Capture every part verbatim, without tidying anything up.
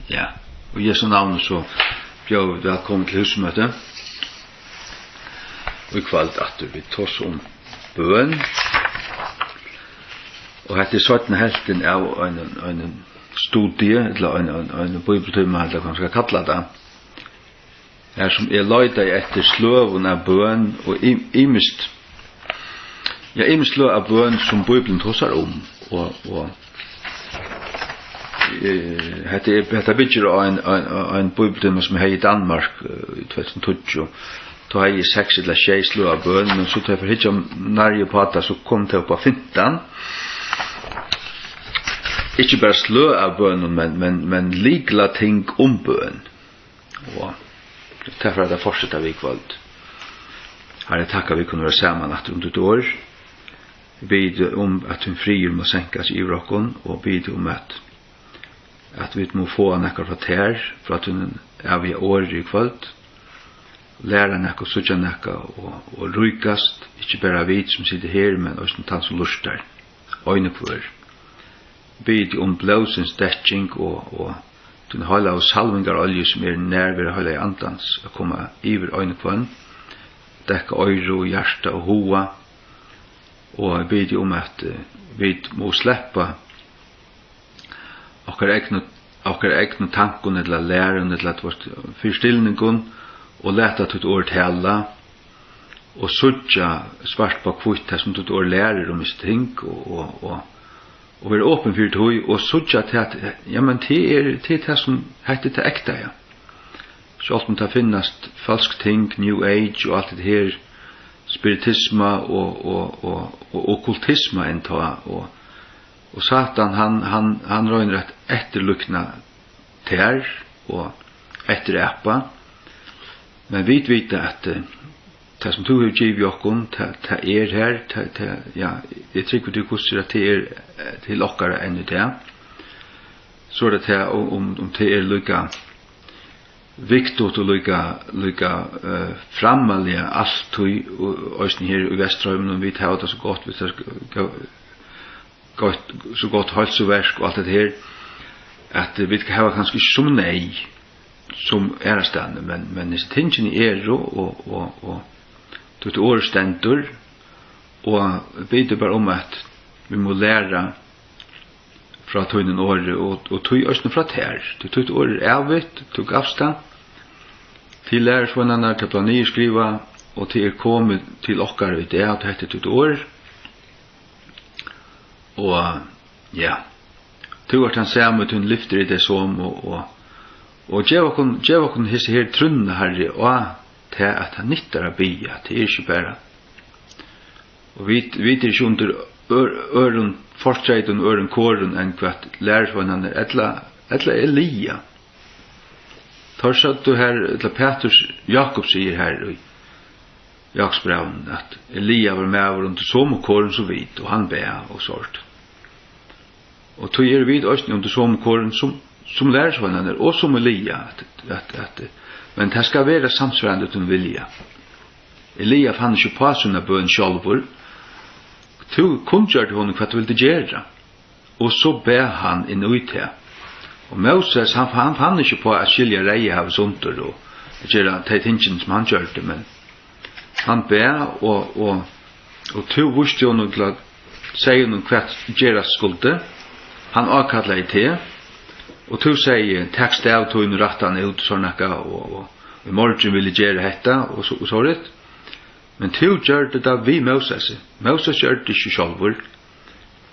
Ja, og í Jesu navni so bjóða vit vælkomin til húsmøti. Og í kvøld aftur, vit tosa um bøn. Og hetta er seinna helvtin av einum, einum studie, ella ein, ein, ein bíbliutíma, ella hvat man skal kalla tað. Har sum eg leitaði eftir sløgum av bøn og im-, ymiskt, ja, ymisk sløg av bøn sum Bíblian tosar um. Og, og, eh, hetta er, hetta byggir á ein, ein, ein bíbliutíma sum eg hevði í Danmark, eh, í tvey túsund og tíggju. Tá hevði eg seks ella sjey sløg av bøn, men so tá eg fór hyggja nærri upp á tað, so kom tað upp á fimtan. Ikki bara sløg av bønum, men, men, men lyklating um bøn. Og tað fara vit at fortseta við í kvøld. Harri, takk at vit kunnu vera saman aftur um títt orð. Eg biði teg um, at tín friður má senkast yvir okkum, og biði teg um, at, at vit má fáa nakað frá tær, frá tínum æviga orði í kvøld. Læra nakað, síggja nakað og, og ríkast, ikki bara vit sum sita her, men eisini tann sum lurtar. Ein og hvør. Biði teg um blóðsins dekking og, og tín heilagu salvingarolju, sum er nærvera Heilaga Andans at koma yvir ein og hvønn, dekka oyru og hjarta og huga. Og eg biði teg um, at, eh, vit mugu sleppa okkara egnu, okkara egnu tankum ella lærum ella, tú veist, fyristilningum og lata títt orð tala og síggja svart á hvítt tað, sum títt orð lærir um hesi ting og, og, og, og vera opin fyri tí og síggja tað at, ja, men tað er, tað er tað sum, hetta er tað ekta, ja. Sjálvt um tað finnast følsk ting, New Age og alt det her, spiritisma og, og, og, og okkultisma enntá, og, og Satan, hann, hann, hann roynir at eftirlíkna tær og eftirapa, men vit vita at, eh, tað sum tú hevur givið okkum, tað, tað er her, tað, tað, ja, eg trúgvi, tú hugsi at tað er, eh, til okkara enn í dag. So er tað tað, um, um, um tað er líka vigtigt og líka, líka, eh, frammarliga altíð, og eisini her í Vesturheiminum, vit hava tað so gott, vit hava gott, so gott heilsuverk og alt hetta her, at, eh, vit hava kanska ikki so nógv sum aðrastaðni, men, men hesi tingini eru, og, og, og títt orð stendur, og biði bara um, at vit mugu læra frá tínum orði, og, og tí eisini frá tær. Tí títt orð er ævigt, tú gavst tað til lærisveinarnar, tað bleiv niðurskrivað, og tað er komið til okkara í dag, at hetta er títt orð. Og, ja, tú ert tann sami, tín lyftir eru tey somu, og, og, og gev okkum, gev okkum hesa her trúnna, Harri, á tað, at tað nyttar at biðja, tað er ikki bara, og vit, vit eru ikki undir ør-, øðrum fortreytum, øðrum korum enn hvat lærisveinarnir ella, ella Elia. Teir søgdu har, ella Pætur, Jákup sigur har í Jákupsbrævinum, at Elia var maður undir somu korum sum vit, og hann bað og so orðið. Og tí eru vit eisini undir somu korum sum, sum lærisveinarnir og sum Elia, at, at, at, men tað skal vera samsvarandi tín vilja. Elia fann ikki upp á sína bøn sjálvur. Tú kunngjørdi honum, hvat tú vildi gera, og so bað hann inn í tað. Og Móses, hann, hann fann ikki upp á at skilja Reyðahavið sundur og at gera tey tingini, sum hann gjørdi, men hann bað, og, og, og tú vísti honum til at, segði honum, hvat gerast skuldi. Hann ákallaði teg, og tú segði: "Tak stav tín og rætt hann út, so nakað, og, og í morgin vil eg gera hetta", og so, og so rætt. Men tú gjørdi tað við Mósesi. Móses gjørdi tað ikki sjálvur,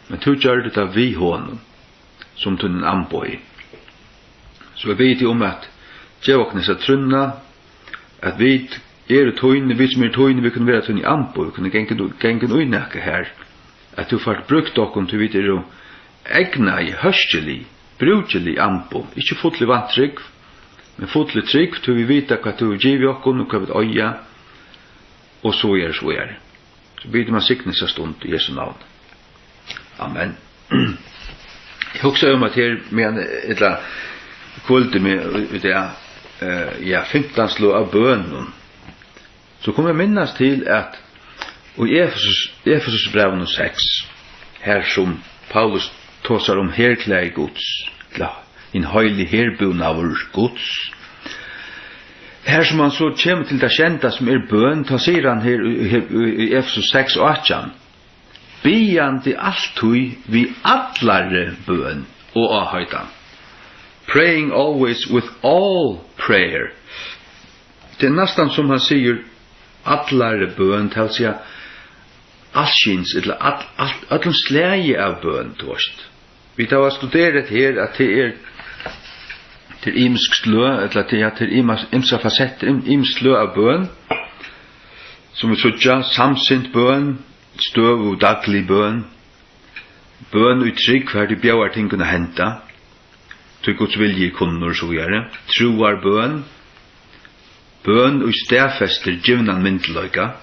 men tú gjørdi tað við honum, sum tínum amboði. So eg biði teg um at geva okkum hesa trúnna, at vit eru tíni, vit sum eru tíni, vit kunnu vera tíni amboð, vit kunnu ganga, ganga í nakað har, at tú fært brúkt okkum, tí vit eru egnaði, hóskilig, brúkilig amboð, ikki full í vantrúgv, men full í trúgv, tí vit vita, hvat tú hevur givið okkum og hvat vit eiga, og so er, so er. So biði eg um at signa hesa stund í Jesu navni. Amen. Eg hugsaði um at her, meðan, ella, kvøldi meg í, í dag, eh, ja, fimtan sløg av bønum. So kom eg minnast til, at í Efesus, Efesusbrævinum seks, har sum Paulus tosar um herklæði Guds, ella hin heilagi herbúnaður Guds. Har sum hann so kemur til tað sjeynda, sum er bøn, tá sigur hann her í, her í, í Efesus seks átjan: Biðjandi altíð við allari bøn og áheitan. Praying always with all prayer. Tað er næstan sum hann sigur, allari bøn, tað vil siga, alskyns, ella all, all, øllum slagi av bøn, tú veist. Vit hava studerað her, at tað er, tað er ymisk sløg, ella tað er, tað er ymas-, ymsar fasettir, ym-, ymisk sløg av bøn, sum vit síggja, samsint bøn, støðug daglig bøn, bøn í trúgv, har tú bjóðar tingum at henda, tí Guds vilji er kunnur, og so víðari. Trúarbøn, bøn, ið staðfestir givnan myndugleika.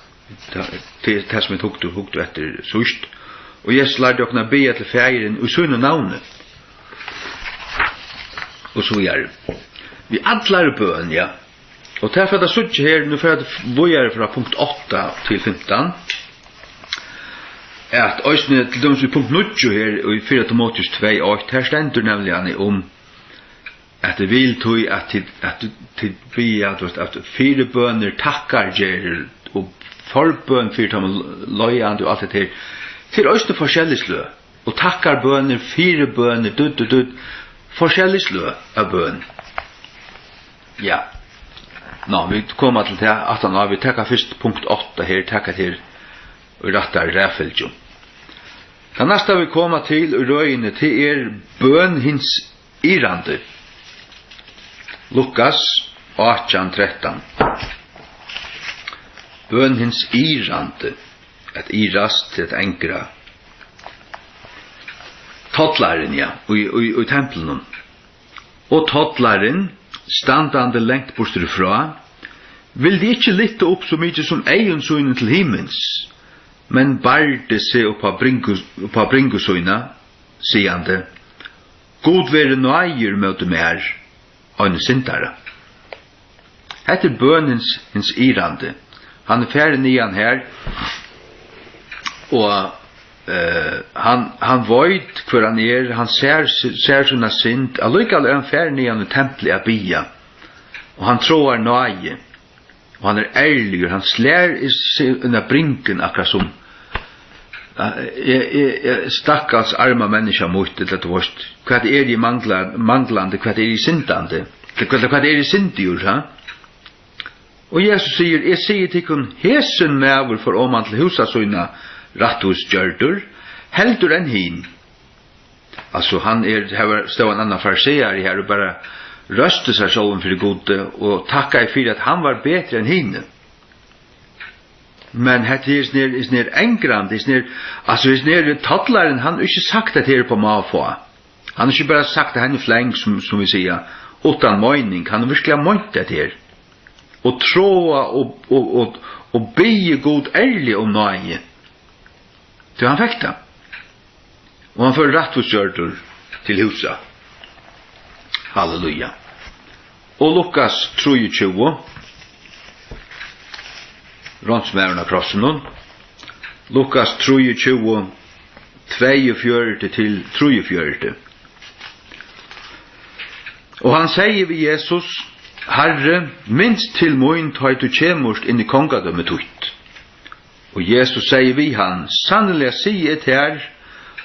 Tað, tað er tað, sum vit hugdu, hugdu eftir síðst. Og Jesus lærdi okkum at biðja til Faðirin í sínum navni. Og so víðari. Við allari bøn, ja. Og tað fer at síggja her, nú fer at víðari frá punkt átta til fimtan, at eisini til dømis í punkt níggju her í fyrra Timoteus tvey eitt, her stendur nemliga um, at eg vil tí, at tit, at tit biðja, tú veist, at fyribønir, takkargerðir og forbøn fyri teimum leiðandi og alt hetta her, til eisini forskellig sløg. Og takkarbønir, fyribønir, dutt, dutt, dutt, forskellig sløg av bøn. Ja. Ná, vit koma til tað aftan á, vit taka fyrst punkt átta her, taka tað her í rættari raðfylgju. Tað næsta vit koma til í røðini, tað er bøn hins iðrandi. Lukas átjan trettan. Bøn hins iðrandi. At iðrast, at angra. Tollarin, ja, í, í, í templinum. Og tollarin, standandi langt burtur frá, vildi ikki lyfta upp so mikið sum eygum sínum til himins, men bardi seg upp á bringu, upp á bringu sína, sigandi: Gud, veri náðigur móti mær, einum syndara. Hetta er bøn hins, hins iðrandi. Hann er farin niðan har, og, eh, hann, hann veit, hvør hann er, hann sær, sær sína synd, allíkavæl er hann farin niðan í templið at biðja, og hann tráar náði. Og hann er ærligur, hann slær í seg inn á bringun, akkurát sum, eh, eg, eg, eg, stakkals arma menniskja mítt, ella tú veist, hvat eri eg mangla-, manglandi, hvat eri eg syndandi, hvat, hvat eri eg syndigur, ha? Og Jesus sigur: Eg sigi tykkum, hesin maður fór oman til húsa sína rættvísgjørdur, heldur enn hin. Altso, hann er, har var, stóð ein annar fariseari her og bara rósti seg sjálvan fyri Gudi og takkaði fyri, at hann var betri enn hini. Men hetta er snar, snar angrandi, snar, altso, snar tollarin, hann hevur ikki sagt, at her er upp á má at fáa. Hann hevur ikki bara sagt, at hann er fleng, sum, sum vit siga, uttan meining. Hann hevur virkiliga meint, at her. Og tráað og, og, og, og biðið Gud ærliga um náði. Tí hann fekk tað. Og hann fór rættvísgjørdur til húsa. Halleluja. Og Lukas trýogtjúgu, ránsmaðurin á krossinum. Lukas trýogtjúgu, tveyogfjøruti til trýogfjøruti. Og hann segði við Jesus: Harri, minst til mín, tá ið tú kemur inn í kongadømi títt. Og Jesus segði við hann: Sanniliga sigi eg tær,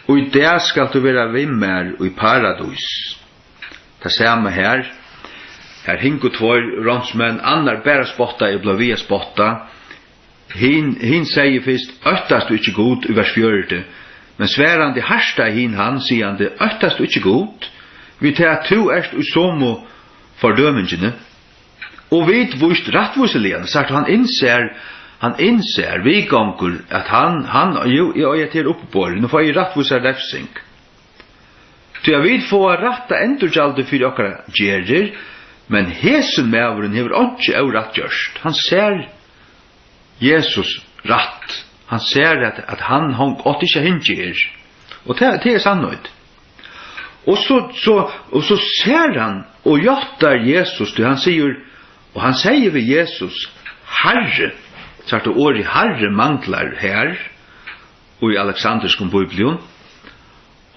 í dag skalt tú vera við mær í paradís. Tað sama her. Her hingu tveir ránsmenn, annar bara spottaði og bleiv við at spotta. Hin, hin segði fyrst: Óttast tú ikki Gud, í vers fjøruti. Men svarandi hartaði hin hann, sigandi: Óttast tú ikki Gud, við tað at tú ert í somu fordømingini? Og vit víst rættvísiliga, sært, hann innsær, hann innsær, viðgongur, at hann, hann, jú, eg eigi at her uppiborið, nú fái eg rættvísa refsing. Tí at vit fáa rætta endurgjaldið fyri okkara gerðir, men hesin maðurin hevur einki órætt gjørt. Hann sær Jesus rætt. Hann sær, at, at hann hong-, átti ikki at hingið her. Og tað, tað er sannheit. Og so, so, og so sær hann og játtar Jesus, tí hann sigur, og hann segði við Jesus: Harri. Sært, orðið Harri manglar her í aleksandriskum bíblium.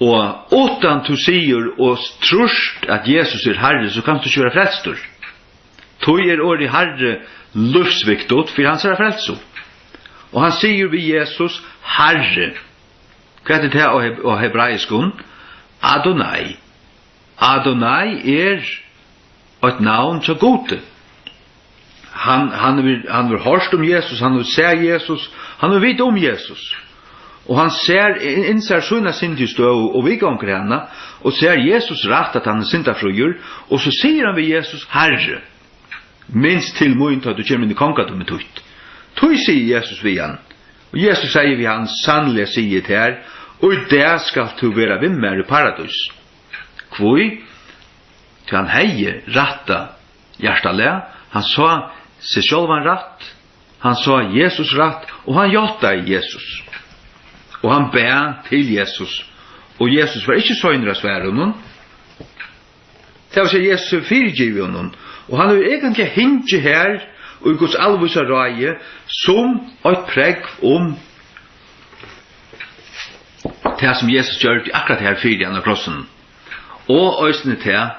Og uttan tú sigur og trýrt, at Jesus er Harri, so kanst tú ikki vera frelstur. Tí er orðið Harri lívsviktigt fyri hansara frelsu. Og hann sigur við Jesus, Harri. Hvat er tað á heb-, á hebraiskum? Adonai. Adonai er eitt navn hjá Gudi. Hann, hann hevur, hann hevur hoyrt um Jesus, hann hevur sæð Jesus, hann hevur vitað um Jesus. Og hann sær, in-, innsær sína syndistøðu og viðgongur hana, og sær Jesus rætt, at hann er syndafríur, og so sigur hann við Jesus, Harri, minst til mín, tá tú kemur inn í kongadømi títt. Tí sigur Jesus við hann, og Jesus segði við hann, Sanniliga sigi eg tær, í dag skalt tú vera við mær í paradís. Hví? Tí hann hevði rætta hjartalag, hann sá seg sjálvan rætt, hann sá Jesus rætt, og hann játtaði Jesus. Og hann bað til Jesus, og Jesus var ikki seinur at svara honum. Tað vil siga, Jesus hevur fyrigivið honum, og hann hevur eigentliga hingið har í Guds alvísa ráði sum eitt prógv um tað, sum Jesus gjørdi akkurát har fyri hann á krossinum. Og eisini tað,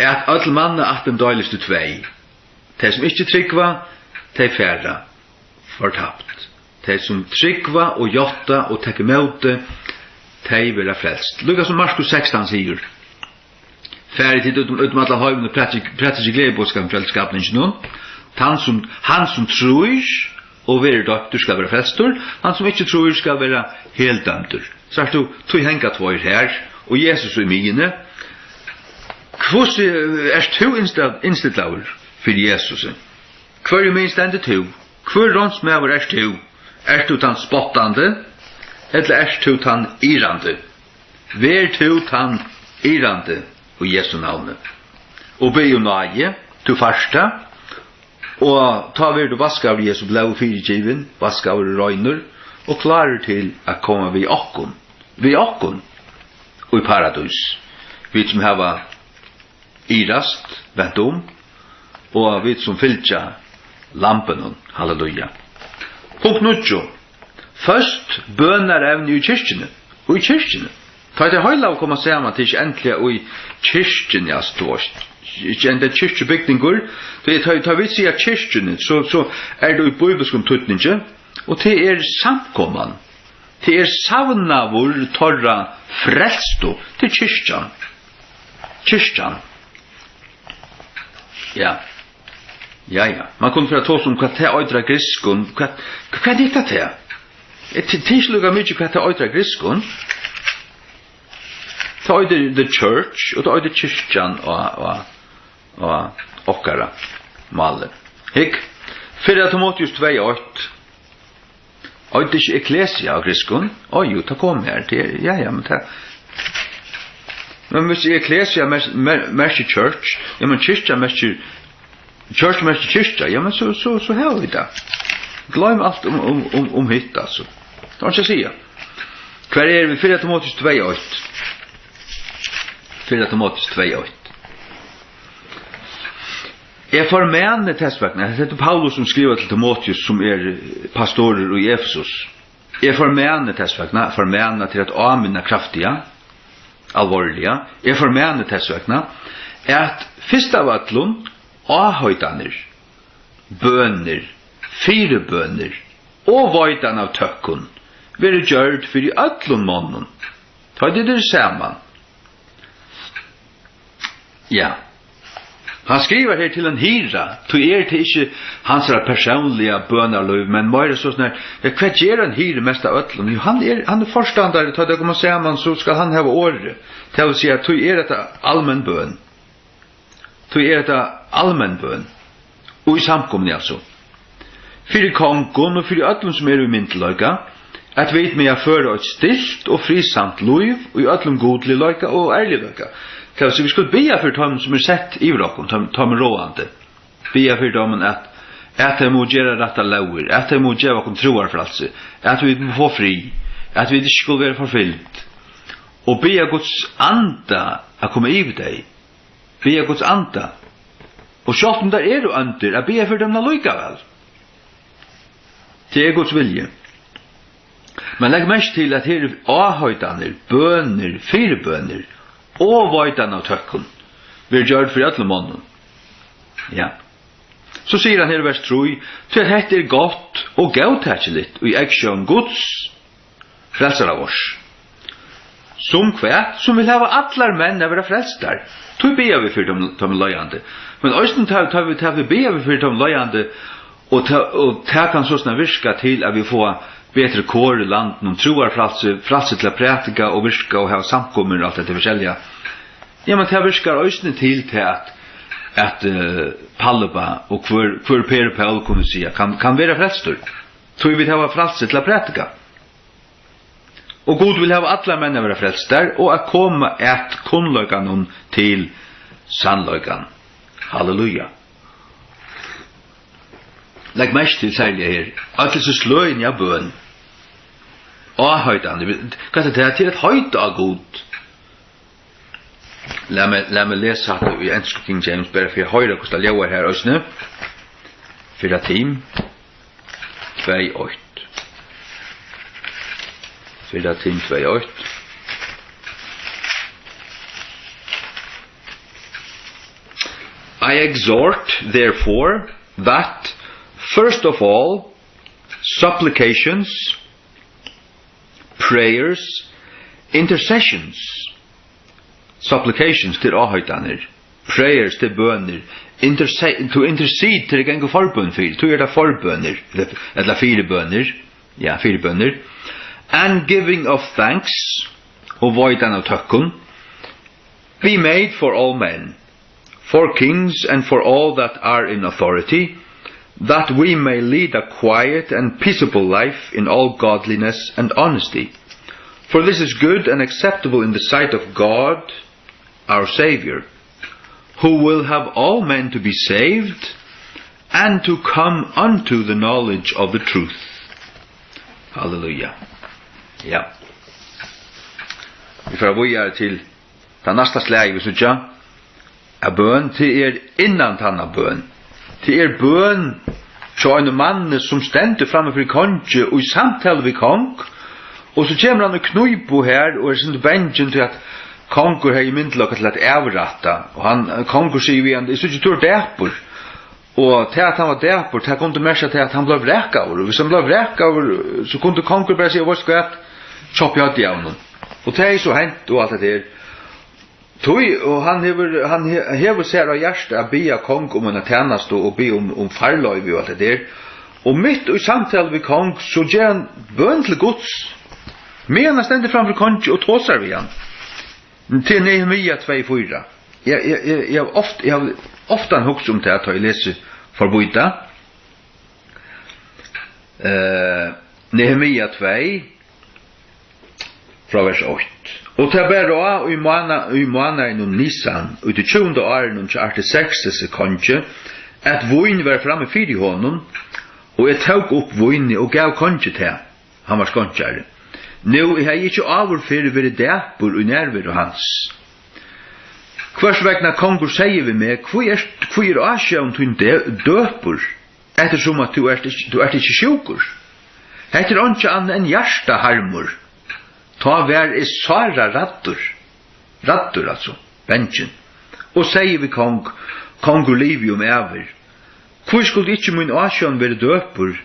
at øll mannaættin deilist í tvey. Tey, sum ikki trúgva, tey fara fortapt. Tey, sum trúgva og játta og taka ímóti, tey verða frelst. Líka sum Markus sekstan sigur, Farið tit út um, út um allan heimin og prædikið, prædikið gleðiboðskapin frá skapninginum. Tann sum, hann sum trýr og verður doyptur skal vera frelstur, hann sum ikki trýr skal vera heldømdur. Sært tú, tí hanga tveir her, og Jesus í miðjuni. Hvussu ert tú innsta-, innstillaður fyri Jesusi? Hvørjumegin stendur tú? Hvør ránsmaður ert tú? Ert tú tann spottandi, ella ert tú tann yrandi? Ver tú tann yrandi í Jesu navni. Og biðja um náði, tú fært tað, og tá verður tú vaskaður í Jesu blóði, fyrigivin, vaskaður og reinur, og klárur til at koma við okkum, við okkum í paradís. Vit sum hava irast, vent um, og vit sum fylgja Lambinum. Halleluja. Punkt níggju. Føst bønarevni í kirkjuni. Í kirkjuni. Tá ið tey heilagu koma saman, tað er ikki endiliga í kirkjuni, altso, tú veist, ikki endiliga kirkjubygningur. Tá, tá, tá vit siga kirkjuni, so, so er tað í bíbliskum týdningi, og tað er samkoman. Tað er savnaður teirra frelstu. Tað er kirkjan. Kirkjan. Ja. Ja, ja. Man kundi fara at tosa um hvat tað eitur á grikskum. Hvat, hvat er tað, tað? Er til, til líka mikið hvat tað eitur á grikskum? Tað eitur the church, og tað eitur kirkjan á, á, á okkara máli. Hygg, fyrra Timoteus tvey eitt. Eitur ikki ekklesia á grikskum? Ó, jú, tað kom her. Tað er, ja, ja, men tað, men hvis ekklesia mer-, mer-, merkir church, ja, men kirkja merkir, church merkir kirkja, ja, men so, so, so hava vit tað. Gloym alt um, um, um, um hitt, altso. Tað var ikki at siga. Hvar eru vit? Fyrra Timoteus tvey eitt. Fyrra Timoteus tvey eitt. Eg formani tess vegna, hetta er Paulus, sum skrivar til Timoteus, sum er, eh, pastorur í Efesus. Eg formani tess vegna, formana til at áminna kraftiga, alvorliga. Eg formani tess vegna, at fyrst av øllum áheitanir, bønir, fyribønir og veitan av tøkkum verður gjørd fyri øllum monnum, tá ið tit eru saman. Ja. Hann skrivar her til ein hirða, tí er tað ikki hansara persónliga bønarlív, men meira so snar, ja, hvat ger ein hirði mest av øllum? Jú, hann er, hann er forstandari, tá tey koma saman, so skal hann hava orðið. Tað vil siga, tí er hetta almenn bøn. Tí er hetta almenn bøn. Og í samkomuni, altso. Fyri kongum og fyri øllum, sum eru í myndugleika, at vit mega føra eitt stilt og friðsamt lív í øllum gudligleika og ærligleika. Tað vil siga, vit skulu biðja fyri teimum, sum eru sett yvir okkum, teim, teimum ráðandi. Biðja fyri teimum, at, at tey mugu gera rættar lógir, at tey mugu geva okkum trúarfrælsi, at vit mugu fáa frið, at vit ikki skulu vera forfylgd. Og biðja Guds anda at koma yvir tey. Biðja Guds anda. Og sjálvt um tær eru óndir, at biðja fyri teimum allíkavæl. Tað er Guds vilji. Men legg merki til, at her er áheitanir, bønir, fyribønir og veitan av tøkkum verður gjørd fyri øllum monnum. Ja. So sigur hann her í vers trý: "Tí at hetta er gott og góðtækiligt í eygsjón Guds, frelsara vors." Sum hvat? Sum vil hava allar menn at vera frelstar. Tí biðja vit fyri teimum, teimum líðandi. Men eisini tá, tá vit, tá vit biðja vit fyri teimum líðandi, og tá, og tað kann so snart virka til, at vit fáa betri kor í landinum, trúarfrælsi, frælsi til at prædika og virka og hava samkomur og alt hetta forskelliga. Ja, men tað virkar eisini til tað at, at, eh, palva og hvør, hvør Per og Pól kunnu siga, kann, kann vera frelstur. Tí vit hava frælsi til at prædika. Og Gud vil hava allar menn at vera frelstar og at koma at kunnleikanum til sannleikan. Halleluja. Legg merki til serliga her. Øll hesi sløgini av bøn. Áheitandi. Hvat er tað? Til at heita á Gud. Lat meg, lat meg lesa hatta í ensku King James, bara fyri at hoyra, hvussu tað ljóðar her eisini. Fyrra Tim tvey eitt. Fyrra Tim tvey eitt. "I exhort, therefore, that, first of all, supplications, prayers, intercessions." Supplications, til áheitanir. Prayers, til bønir. Interse-, to intercede, til at ganga forbøn fyri. Tí er tað forbønir, ella, ella fyribønir. Ja, fyribønir. "And giving of thanks," og veitan av tøkkum, "be made for all men, for kings and for all that are in authority, that we may lead a quiet and peaceable life in all godliness and honesty. For this is good and acceptable in the sight of God, our Saviour, who will have all men to be saved and to come unto the knowledge of the truth." Halleluja. Ja. Vit fara víðari til tað næsta slagið, vit síggja, at bøn, tað er innantanna bøn. Tað er bøn hjá einum manni, sum stendur frammi fyri kongi og í samtalu við kong, og so kemur hann í knípu her og er sindur bangin, tí at kongur hevði myndugleika til at avrætta, og hann, kongur sigur við hann: "Eg síggi, tú ert dapur." Og tað, at hann var dapur, tað kundi merkja tað, at hann bleiv vrakaður. Og hvis hann bleiv vrakaður, so kundi kongur bara siga: "Veitst tú hvat? Chop í høvdið á honum." Og tað er so hent og alt hetta her. Tí, og hann hevur, hann he-, hevur sær á hjarta at biðja kong um eina tænastu og biðja um, um farloyvi og alt hetta her. Og mitt í samtalu við kong, so ger hann bøn til Guds, meðan hann stendur framfyri kongi og tosar við hann. Til Nehemia tvey fýra. Eg, eg, eg, eg havi oft, eg havi oftan hugsað um tað, tá eg lesi forbíta. Eh, Nehemia tvey, frá vers eitt. Og tað bar á í mána-, í mánaðinum Nisan, í tí tjúgunda árinum hjá Artaserkses kongi, at vín var frammi fyri honum, og eg tók upp vínið og gav kongi tað. Hann var skonkjari. Nú, eg hevði ikki áður fyrr verið dapur í nærveru hans. Hvørs vegna kongur segði við meg: "Hví ert, hví er ásjón tín dø-, døpur, eftirsum at tú ert ikki, tú ert ikki sjúkur?" Hetta er einki annað enn hjartaharmur. Tá var eg sára ræddur. Ræddur, altso, bangin. Og segði við kong: "Kongur, livi um ævir. Hví skuldi ikki mín ásjón verið døpur,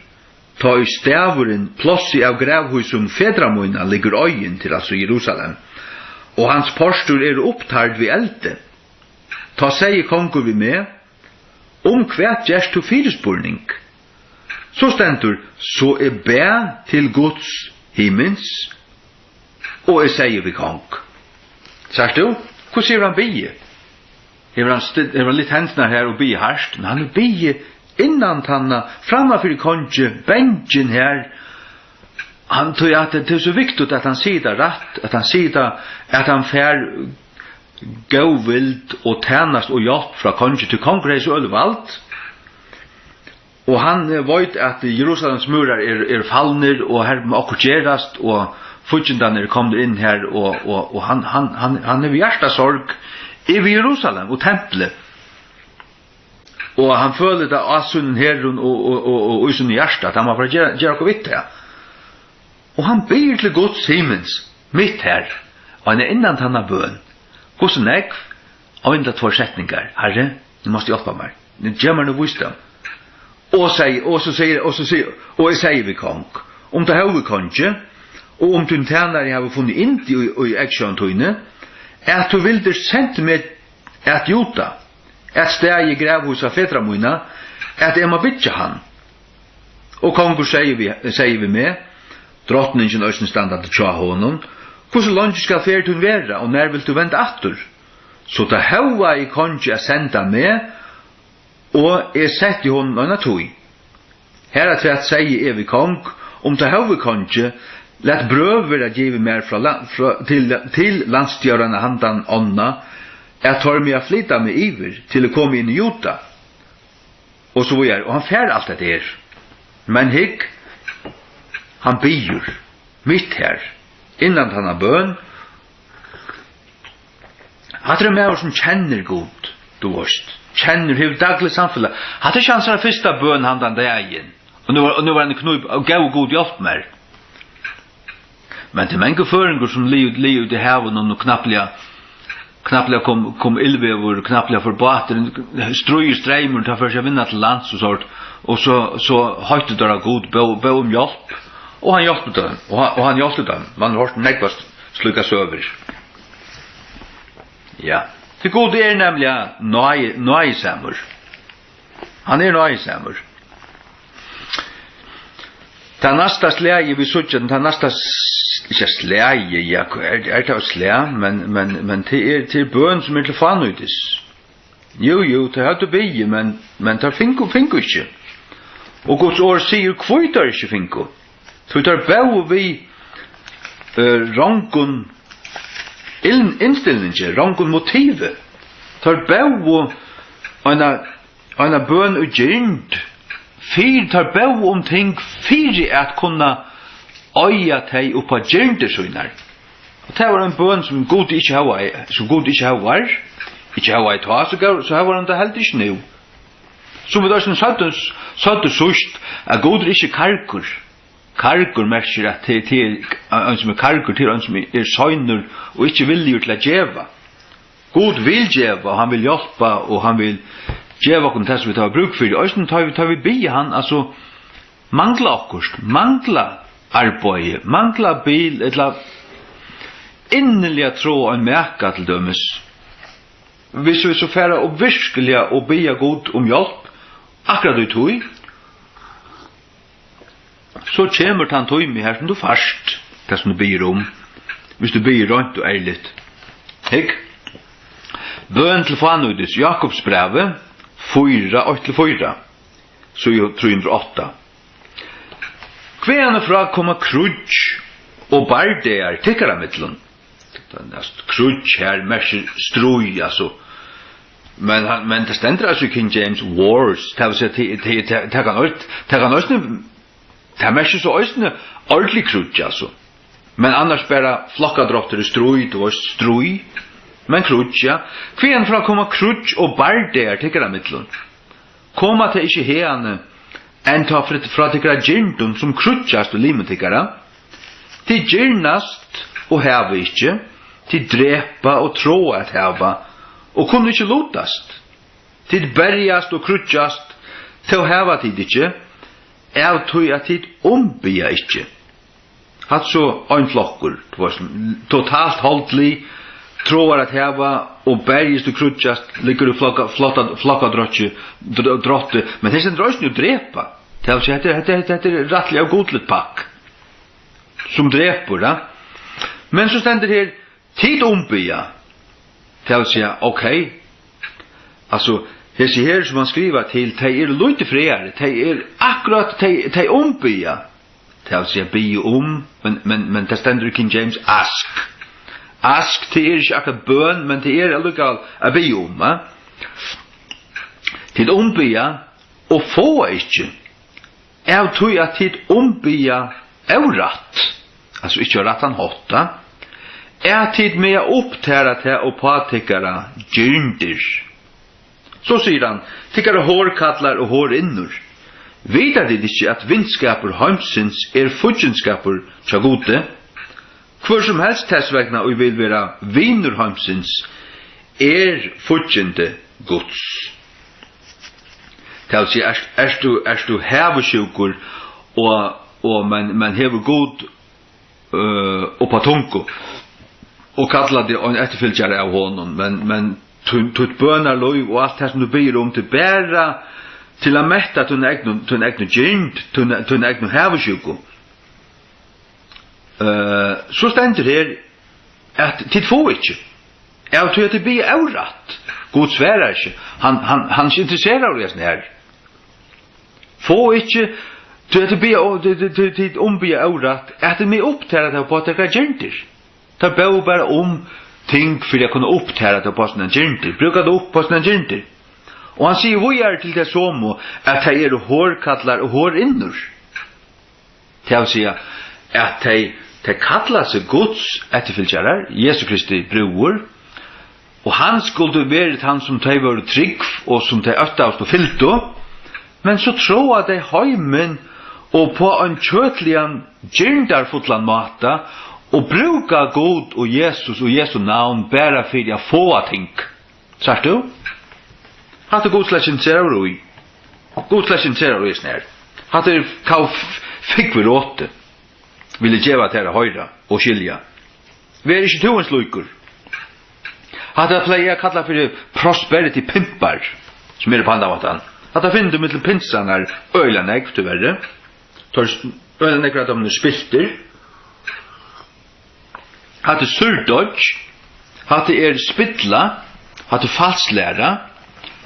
tá ið stavurin, plássið av gravhýsum fedra mína, liggur oyðin til, altso Jerusalem, og hans portur eru upptærd við eldi?" Tá segði kongur við meg: "Um hvat gert tú fyrispurning?" So stendur: "So eg bað til Guds himins, og eg segði við kong." Sært tú? Hvussu hevur hann biðið? Hevur hann sti-, hevur hann lyft hendurnar her og biðið hart? Men hann hevur biðið innantanna, framman fyri kongi, bangin her. Hann, tí at tað er so viktigt, at hann sigur tað rætt, at hann sigur tað, at hann fær góðvild og tænast og hjálp frá kongi, tí kongur hevði so øll vald. Og hann, eh, veit, at Jerusalems múrar eru, eru falnir, og her má okkurt gerast, og fíggindarnir eru komnir inn her, og, og, og hann, hann, hann, hann hevur hjartasorg yvir Jerusalem og templið. Og hann følir tað á sínum herðum og, og, og, og í sínum hjarta, at hann má fara at gera, gera okkurt við tað. Og hann biður til Guds himins, mitt har, og eina innan tanna bøn. Hvussu nógv? Ein ella tveir setningar. Harri, nú mást hjálpa mær. Nú ger mær nú víst tað. Og seg, og so sigur, og so sigur, og eg sigi við kong, um tað hóvi kongi, og um tín tænari havi funnið yndi í, í eygsjón tíni, at tú vildir sent meg at Juda, at staðið gravhúsa fedra mína, at eg má byggja hann. Og kongur segði við, segði við meg, drotningin eisini standandi hjá honum, hvussu leingi skal ferð tín vera, og nær vilt tú venda aftur? So tað hóvaði kongi at senda meg, og eg setti honum eina tíð. Harafturat segði eg við kong, um tað hóvi kongi, lat brøv vera givið mær frá la-, frá, til, til landsstjóran handan ánna, at teir mega flyta meg yvir, til eg komi inn í Juda. Og so víðari. Og hann fær alt hetta her. Men hygg, hann biður, mitt har, innan tanna bøn, hatta er ein maður, sum kennir Gud, tú veist, kennir, hevur dagligt samfelag. Hatta er ikki hansara fyrsta bøn handan dagin. Og nú var, og nú var hann í kníp, og góði Gud, hjálp mær. Men tað er mangur føroyingur, sum liggur, liggur úti í havinum og knappliga, knappliga kom, kom illveður, knappliga fór báturin, stríðir streymurin, tað fer seg at vinna til lands og sovorðið, og so, so hóttir teir á Gud, bað, bað um hjálp, og hann hjálpti teimum, og hann, og hann hjálpti teimum. Man hevur hoyrt nógvar slíkar søgur. Ja. Tí Gud er nemliga náði-, náðisamur. Hann er náðisamur. Tað næsta slagið, vit síggja, tað næsta s-, ikki slagið, ja, hvat er, er tað eitt slag, men, men, men tað er, tað er bøn, sum er til fánýtis. Jú, jú, teir høvdu biðið, men, men teir fingu, fingu ikki. Og Guds orð sigur, hví teir ikki fingu. Tí teir bóðu við, eh, rongum inn-, innstillingi, rongum motivi. Teir bóðu eina, eina bøn í girnd, fyri, teir bóðu um ting fyri at kunna eiga tey upp á girndir sínar. Og tað var ein bøn, sum Gud ikki hevði, sum Gud ikki hevði, ikki hevði tá, so gav, so hevur hann tað heldur ikki nú. Sum vit eisini søgdu, søgdu síðst, at Gud er ikki kargur. Kargur merkir, at tað, tað er ein, sum er kargur, tað er ein, sum er seinur og ikki villigur til at geva. Gud vil geva, og hann vil hjálpa, og hann vil geva okkum tað, sum vit hava brúk fyri. Eisini tá vit, tá vit biðja hann, altso, mangla okkurt, mangla arbeiði, mangla bil, ella inniliga tráa ein maka, til dømis. Hvis vit so fara og virkiliga og biðja Gud um hjálp, akkurát í tí, so kemur tann tími her, sum tú fært tað, sum tú biður um, hvis tú biður reint og ærligt. Hygg. Bøn til fánýtis, Jakobsbrævið fýra, eitt til fýra, síða trý hundrað og átta. Hvaðani frá koma kríggj og bardagar tykkara millum? Tað er næst kríggj her merkir stríð, altso. Men hann, men tað stendur altso í King James Wars, tað vil siga, tað, tað, tað, tað kann eisini, tað kann eisini, tað merkir so eisini ordentlig kríggj, altso. Men annars bara flokkadráttur í stríð, tú veist, stríð. Men kríggj, ja. Hvaðani frá koma kríggj og bardagar tykkara millum? Koma tey ikki haðani, enn tá fr-, frá tykkara girndum, sum kríggjast í limum tykkara? Tit girnast og hava ikki, tit drepa og tráa at hava, og kunnu ikki lutast. Tit berjast og kríggjast, tó hava tit ikki, av tí at tit umbiðja ikki. Hatta so ein flokkur, tú veist, totalt holdlig, tráar at hava og berjist og kríggjast, liggur í flokka-, flotta-, flokkadrátti, dr-, drátti, men tey stendur eisini og drepa. Tað vil siga, hetta er, hetta er, hetta er rættiliga ógudligt pakk, sum drepur, ja. Men so stendur her, tit umbiðja. Tað vil siga, ok, altso, hesi her, sum hann skrivar til, tey eru lítið frægari, tey eru akkurát, tey, tey umbiðja. Tað vil siga, biðja um, men, men, men tað stendur í King James, ask. Ask, tað er ikki akkurát bøn, men tað er allíkavæl at biðja um, va? Tit umbiðja og fáa ikki, av tí at tit umbiðja órætt, altso ikki á rættan hátt, at tit mega upptara tað uppá tykkara girndir. So sigur hann, tykkara horkallar og horinnur, Vita tit ikki, at vinskapur heimsins er fíggindskapur hjá Gudi? Hvør sum helst tess vegna, ið vil vera vinur heimsins, er fíggindi Guds. Tað vil siga, ert, ert tú, ert tú havisjúkur og, og men, men hevur Gud øh, upp á tungu og kalla teg ein eftirfylgjara av honum, men, men tín, títt bønarlív og alt tað, sum tú biður um, tað er bara til at metta tína egnu, tína egnu girnd, tína, tína egnu havisjúku. Øh, so stendur her, at tit fáa ikki, av tí at tit biðja órætt. Gud svarar ikki. Hann, hann, hann er ikki interesseraður í hesum her. Fáa ikki, tí at tit biðja, og tit, tit, tit, tit umbiðja órætt, at eg meg upptara tað upp á tykkara girndir. Tað bóð bara um ting fyri at kunna upptara tað upp á sínar girndir, brúka tað upp á sínar girndir. Og hann sigur víðari til tey somu, at tey eru horkallar og horinnur. Tað vil siga, at tey, tey kalla seg Guds eftirfylgjarar, Jesu Kristi brúður, og hann skuldi verið hann, sum tey vóru trúgv og sum tey óttaðust og fylgdu, men so tráa tey heimin og på ein kjøtligan, girndarfullan máta og brúka Gud og Jesus og Jesu navn bara fyri at fáa ting. Sært tú? Hatta er Gud slett ikki interesserað í. Gud slett ikki interesserað í hesum her. Hatta er, hvat f-, fúgv við rotið, vil eg geva tær at hoyra og skilja. Ver ikki tú ein slíkur. Hatta plagi eg at kalla fyri prosperity pimpar, sum eru upp á handan mátan. Hatta finnur tú millum pinsarnar øgiliga nógv, tíverri. Teir s-, øgiliga nógv av teimum eru spiltir. Hatta er súrdeiggj. Hatta er spilla. Hatta er falsklæra.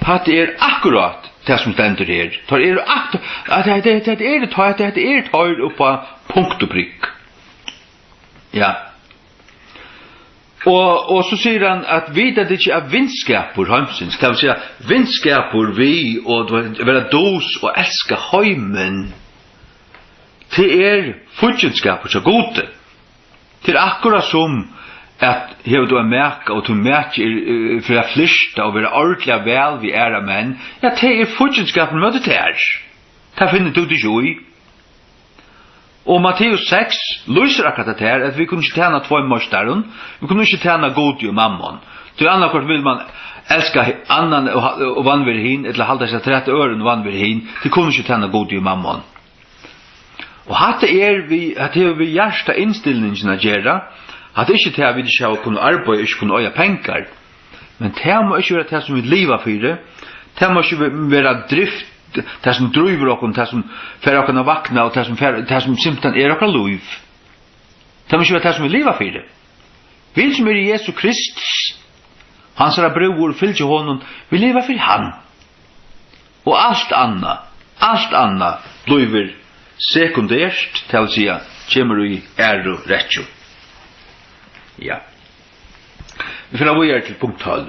Hatta er akkurát tað, sum stendur her. Teir eru aktu-, at hetta, hetta, hetta eru teir, hetta, hetta eru teir upp á punkt og prikk. Ja. Og, og so sigur hann, at vita tit ikki, at vinskapur heimsins, tað vil siga, vinskapur við og, tú veit, vera dus og elska heimin, tað er fíggindskapur hjá Gudi. Tað er akkurát sum, at hevur tú ein maka, og tín maki er, eh, fer at flirta og vera ordiliga væl við aðrar menn, ja, tað er fíggindskapur móti tær. Tað finnur tú teg ikki í. Og Matteus seks lýsir akkurát hetta her, at vit kunnu ikki tæna tveim meistarum, vit kunnu ikki tæna Gudi og Mammon. Tí annaðhvørt vil mann elska annan og ha-, og vanvirða hin, ella halda seg afturat øðrum og vanvirða hin. Tit kunnu ikki tæna Gudi og Mammon. Og hatta er við, hatta hevur við hjartainnstillinginina at gera. Hatta er ikki tað, at vit ikki hava kunnað arbeiða, ikki kunnað eiga pengar. Men tað má ikki vera tað, sum vit liva fyri. Tað má ikki ve-, vera drift, tað, sum drívur okkum, tað, sum fær okkum at vakna, og tað, sum fær, tað, sum simpelthen er okkara lív. Tað má ikki vera tað, sum vit liva fyri. Vit, sum eru Jesu Krists, hansara brúður, fylgja honum, vit liva fyri hann. Og alt annað, alt annað blívur sekundert, tað vil siga, kemur í aðru rekkju. Ja. Vit fara víðari til punkt tólv.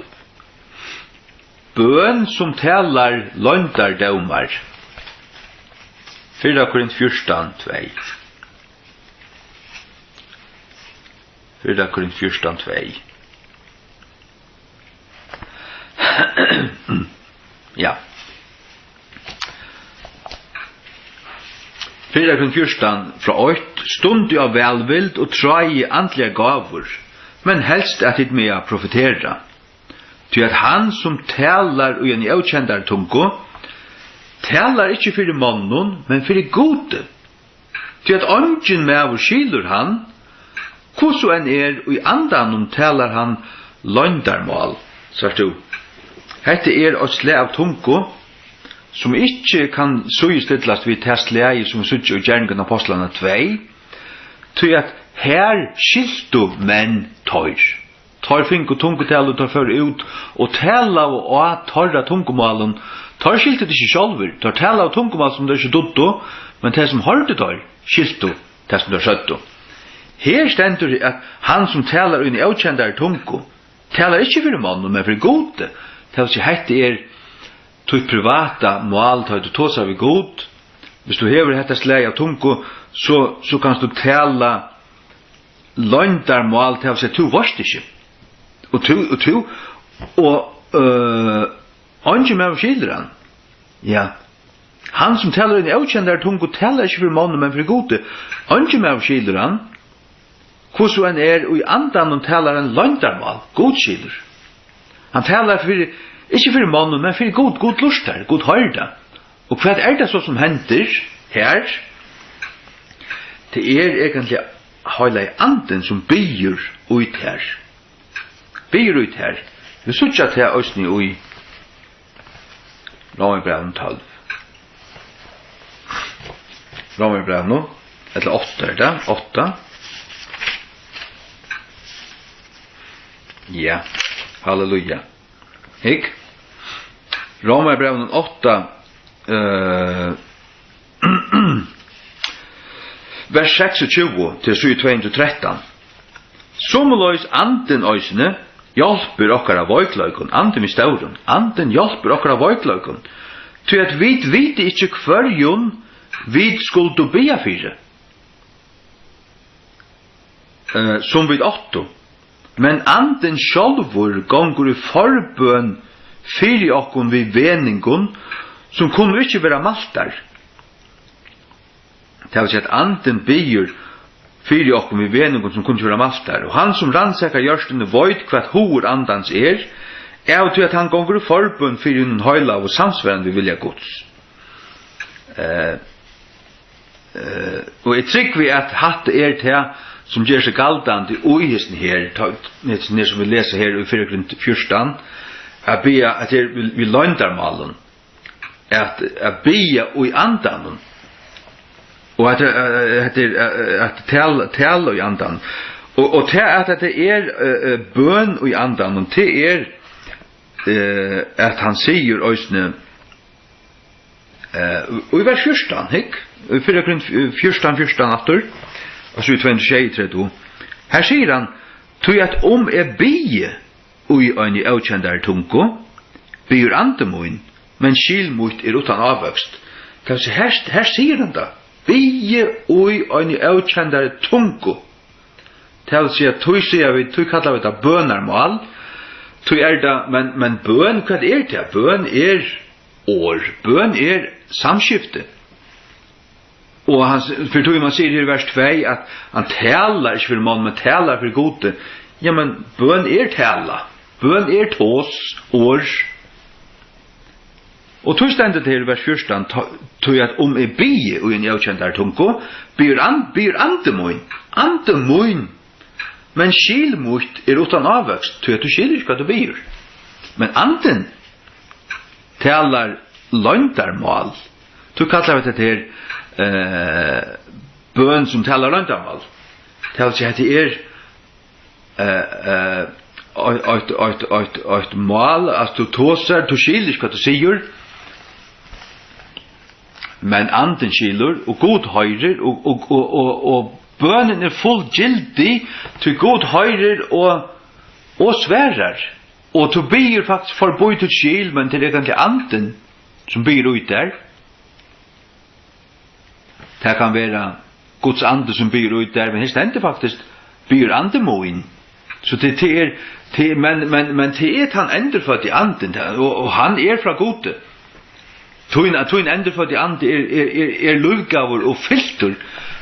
Bøn, sum talar loyndardómar. Fyrra Korint fjúrtan tvey. Fyrra Korint fjúrtan tvey. Ja. Fyrra Korint fjúrtan frá eitt: Stundi á vælvild og tráði andligar gávur, men helst at tit mega profetera. Tí at hann, sum talar í eini ókendari tungu, talar ikki fyri monnum, men fyri Gudi. Tí at eingin maður skilur hann, hvussu enn er, í andanum talar hann loyndarmál. Sært tú? Hetta er eitt slag av tungu, sum ikki kann síðustillast við tað slagið, sum vit síggja í Gerningarnar Ápostlanna tvey, tí at har skiltu menn teir. Teir fingu tungutali, teir fóru út og talaðu á teirra tungumálum. Teir skiltu tað ikki sjálvir. Teir talaðu tungumál, sum teir ikki dugdu, men tey, sum hoyrdu teir, skiltu tað, sum teir søgdu. Her stendur, at hann, sum talar í eini ókendari tungu, talar ikki fyri monnum, men fyri Gudi. Tað vil siga, hetta er títt privata mál, tá tú tosar við Gud. Viss tú hevur hetta slagið av tungu, so, so kanst tú tala loyndarmál, tað vil siga, tú veitst ikki. Og tú, og tú, og, øh, eingin maður skilur hann. Ja. Hann, sum talar í eini ókendari tungu, talar ikki fyri monnum, men fyri Gudi. Eingin maður skilur hann. Hvussu enn er, í andanum talar hann loyndarmál. Gud skilur. Hann talar fyri, ikki fyri monnum, men fyri Gud. Gud lurtar, Gud hoyrir tað. Og hvat er tað so, sum hendir her? Tað er eigentliga Heilagi Andin, sum biður í tær. Biður í tær. Vit síggja tað eisini í Rómarbrævinum tólv. Rómarbrævinum, ella átta er tað, átta. Ja, halleluja. Hygg. Rómarbrævinum átta, eh, vers seksogtjúgu til síðu tvey hundrað og trettan. Somuleiðis Andin eisini hjálpir okkara veikleikum, Andin við stórum, Andin hjálpir okkara veikleikum, tí at vit vita ikki, hvørjum vit skuldu biðja fyri, eh, sum vit áttu. Men Andin sjálvur gongur í forbøn fyri okkum við venjingum, sum kunnu ikki verða mæltar. Tað vil siga, at Andin biður fyri okkum við venjingum, sum kunnu ikki verða mæltar. Og hann, sum rannsakar hjørtuni, veit, hvat hugur Andans er, av tí at hann gongur í forbøn fyri hinum heilagu, samsvarandi við vilja Guds. Eh, eh, og eg trúgvi, at hatta er tað, sum ger seg galdandi í hesum her, tá, hesum her, sum vit lesa her í fyrra Korint fjúrtan, at biðja, at tað er við, við loyndarmálum, at, at biðja í andanum. Og at, eh, at, eh, at tala, tala í andanum. Og, og tað, at, at tað er, eh, eh, bøn í andanum, tað er, eh, at hann sigur eisini, eh, í vers fjúrtan, hygg, í fyrra Korint fjúrtan, fjúrtan aftur, og so í tvey hundrað og sjeyogtretivu. Her sigur hann: "Tí at um eg biði í eini ókendari tungu, biður andi mín, men skil mítt er uttan ávøkst." Tað vil siga, her, her sigur hann tað: "Biði í eini ókendari tungu." Tað vil siga, tí siga vit, tí kalla vit tað bønarmál. Tí er tað, men, men bøn, hvat er tað? Bøn er orð. Bøn er samskifti. Og hann s-, fyri tí man sigur her í vers tvey, at hann talar ikki fyri monnum, men talar fyri Gudi. Ja, men bøn er tala. Bøn er tos, orð. Og tí stendur tað her í vers fjúrtan, tá, tí at um eg biði í eini ókendari tungu, biður and-, biður andi mín, andi mín, men skil mítt er uttan ávøkst, tí at tú skilur ikki, hvat tú biður. Men andin talar loyndarmál. Tú kallar hetta her, eh, bøn sum talar loyndarmál. Tað vil siga, hetta er, eh, eh, eitt, eitt, eitt, eitt, eitt mál, at tú tosar, tú skilur ikki, hvat tú sigur, men andin skilur, og Gud hoyrir, og, og, og, og, og bønin er fullgildig, tí Gud hoyrir og, og svarar. Og tú biður faktiskt forbí títt skil, men tað er eigentliga andin, sum biður í tær. Tað kann vera Guds andi, sum biður í tær, men her stendur faktiskt: "Biður andi mín." So tað, tað er, tað, men, men, men tað er tann endurføddi andin, tað, og, og hann er frá Gudi. Tín, at tín endurføddi andi er, er, er, er lívgóður og fyltur.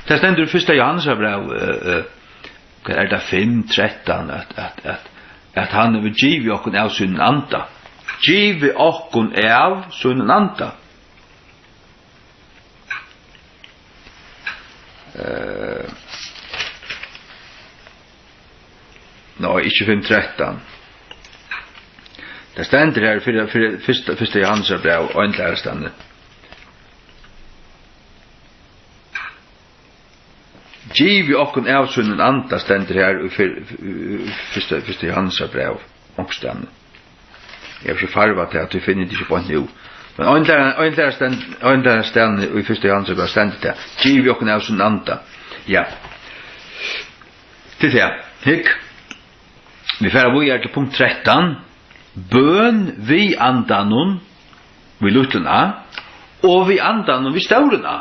Tað stendur í fyrsta Jóhannesarbræv, eh, eh, hvat er tað, fimm trettan, at, at, at, at hann hevur givið okkum av sínum anda. Givið okkum av sínum anda. Eh, nei, ikki fimm trettan. Tað stendur her fyri, fyri fyrsta, fyrsta Jóhannesarbræv, ein aðrastaðni. Givið okkum av sínum anda, stendur her í fyr-, í fyrsta, fyrsta Jóhannesarbræv, onkustaðni. Eg havi ikki farvað tað, at tú finnur tað ikki beint nú. Men ein aðra-, ein aðrastaðni, ein aðrastaðni í fyrsta Jóhannesarbræv stendur tað: "Givið okkum av sínum anda." Ja. Til tað. Hygg. Vit fara víðari til punkt trettan. Bøn við andanum, við lítlum a, og við andanum, við stórum a.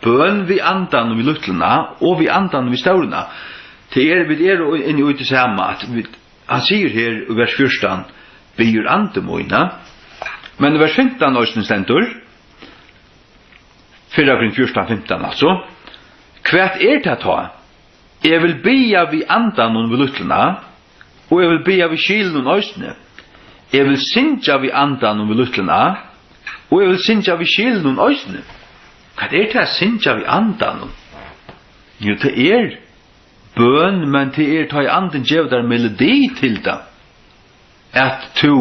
Bøn við andanum, við lítlum a, og við andanum, við stórum a. Tað er, vit eru inni í tí sama, at vit, hann sigur her í vers fjúrtan: "Biður andi mín", ha? Men í vers fimtan eisini stendur: Fyrra Korint fjúrtan fimtan, altso. Hvat er tað tá? Eg vil biðja við andanum við lítlum a, og eg vil biðja við skilinum eisini. Eg vil syngja við andanum við lítlum a, og eg vil syngja við skilinum eisini. Hvat er tað at syngja við andanum? Jú, tað er bøn, men tað er, tá ið andin gevur tær melodi til tað, at tú,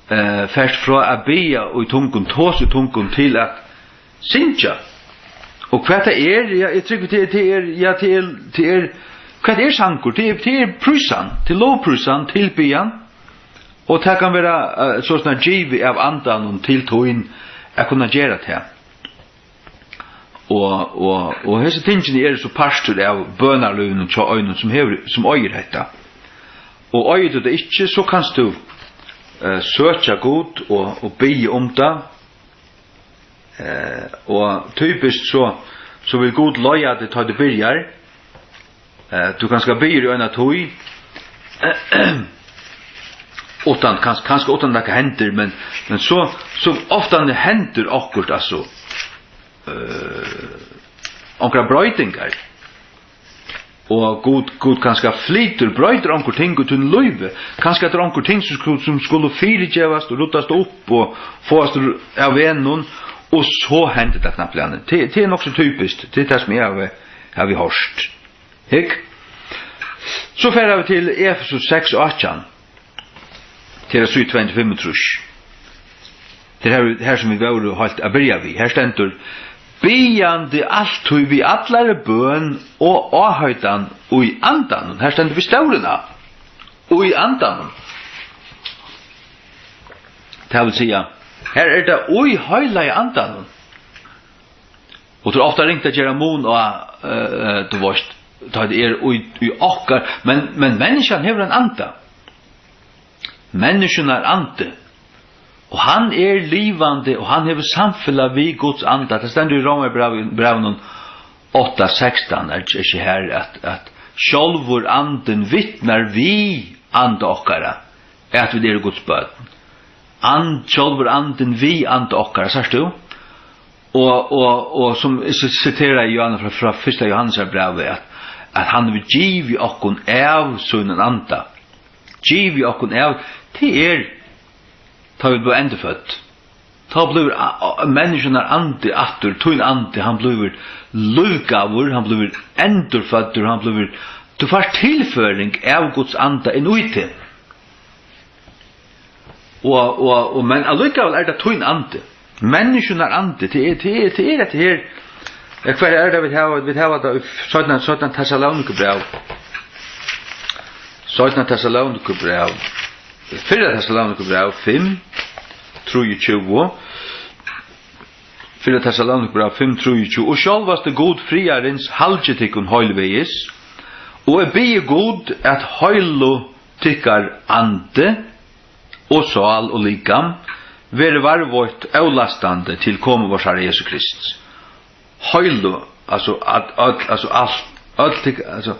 eh, fert frá at biðja í tungum, tosa í tungum, til at syngja. Og hvat tað er, ja, eg trúgvi, tað er, tað er, ja, tað er, tað er, hvat er sangur? Tað er, tað er prísan, tað er lovprísan, tilbiðjan, og tað kann vera, eh, soleiðis givið av andanum til tín at kunna gera tað. Og, og, og hesi tingini eru so partur av bønarlívinum hjá einum, sum hevur, sum eigur hetta. Og eigur tú tað ikki, so kanst tú, eh, søkja Gud og, og biðja um tað. Eh, og typiskt so, so vil Gud leiða teg, tá tú byrjar. Eh, tú kanska biður í eina tíð, uttan, kans-, kanska uttan nakað hendir, men, men so, so ofta hendir okkurt, altso, eh, onkrar broytingar. Og Gud, Gud kanska flytur, broytir onkur ting í tínum lívi. Kanska er tað onkur ting, sum skulu, sum skulu fyrigevast og ruddast upp og fáast r-, av vegnum, og so hendir tað knappliga. Tað, tað er nokk so typiskt. Tað er tað, sum eg havi, havi hoyrt. Hygg. So fara vit til Efesus seks átjan. Til at síðu tvey hundrað og fimmogtrýss. Tað er her, her sum vit vóru heilt at byrja við. Her stendur: "Biðjandi altíð við allari bøn og áheitan í andanum." Her stendur við stórum a. Í andanum. Tað vil siga, her er tað í heilaga andanum. Og tað er ofta ringt at gera mun á, eh, eh, tú veist, tá tað er í, í okkar, men, men menniskjan hevur ein anda. Menniskjunnar andi. Og hann er livandi, og hann hevur samfelag við Guds anda. Tað stendur í Rómarbrævi-, brævinum átta sekstan, er ikki her, at, at sjálvur andin vitnar við anda okkara, at vit eru Guds børn. And-, sjálvur andin við anda okkara, sært tú? Og, og, og sum eg si-, siteraði Jóhannes frá, frá fyrsta Jóhannesarbrævi, at, at hann hevur givið okkum av sínum anda. Givið okkum av, tað er, tá vit blíva endurfødd. Tá blívur a-, a-, menniskjunnar andi aftur, tín andi, hann blívur lívgaður, hann blívur endurføddur, hann blívur, tú fært tilføring av Guds anda inn í teg. Og, og, og, men allíkavæl er tað tín andi. Menniskjunnar andi, tað er, tað er, tað er hetta her. Ja, hvar er tað, vit hava, vit hava tað í seinna, seinna Tessalonikubræv. Seinna Tessalonikubræv. Fyrra Tessalonikubræv fimm, trýogtjúgu. Fyrra Tessalonikubræv fimm, trýogtjúgu: "Og sjálvasti Gud friðarins halgi tykkum heilvegis, og eg biði Gud, at heilu tykkara andi og sál og likam verði varðveitt ólastandi til komu vors Harra Jesu Krists." Heilu, altso, at, øll, altso, alt, øll tyk-, altso,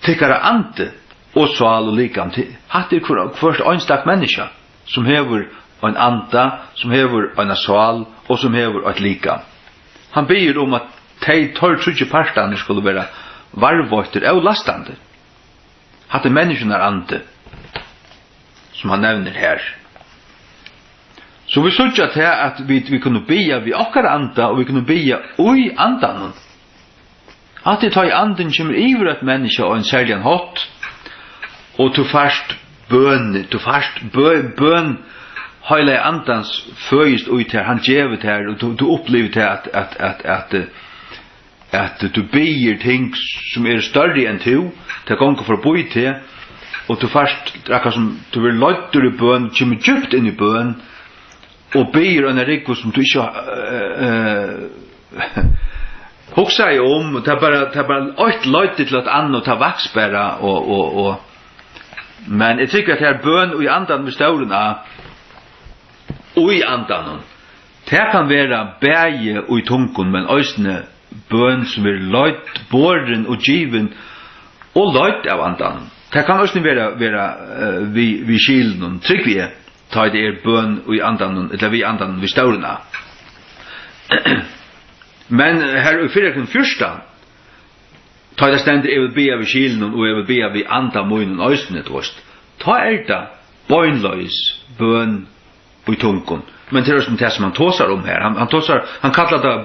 tykkara andi og sál og likam, ty-, hatta er hvør, hvørt einstakt menniskja, sum hevur ein anda, sum hevur eina sál og sum hevur eitt likam. Hann biður um, at tey, teir tríggir partarnir skulu vera varðveittir ólastandi. Hatta er menniskjunnar andi, sum hann nevnir her. So vit síggja tað, at vit, vit kunnu biðja við okkara anda, og vit kunnu biðja í andanum. Hatta er, tá ið andin kemur yvir eitt menniskja á ein serligan hátt, og tú fært bøn, tú fært bø-, bøn heilaga andans føðist í tær, hann gevur tær, og tú, tú upplivir tað, at, at, at, at, eh, at tú biður ting, sum eru størri enn tú, tað gongur forbí teg, og tú fært, akkurát sum tú verður leiddur í bøn, kemur djúpt inn í bøn, og biður eina rúgvu, sum tú ikki, eh, eh, hugsaði um, tað bara, tað bara eitt leiddi til eitt annað, og tað vaks bara, og, og, og, men eg trúgvi, at her bøn í andanum er stórum a, í andanum. Tað kann vera bæði í tungum, men eisini bøn sum er leidd, borin og givin og leidd av andanum. Tað kann eisini vera, vera, eh, við, við skilinum, trúgvi eg, tá ið tað er bøn í andanum, ella við andanum, við stórum a. Men her í fyrra Korint fjúrtan, tá tað stendur, "Eg vil biðja við skilinum, og eg vil biðja við anda mínum eisini", tú veist, tá er tað beinleiðis bøn í tungum. Men tað er eisini tað, sum hann tosar um her. Hann, hann tosar, hann kallar tað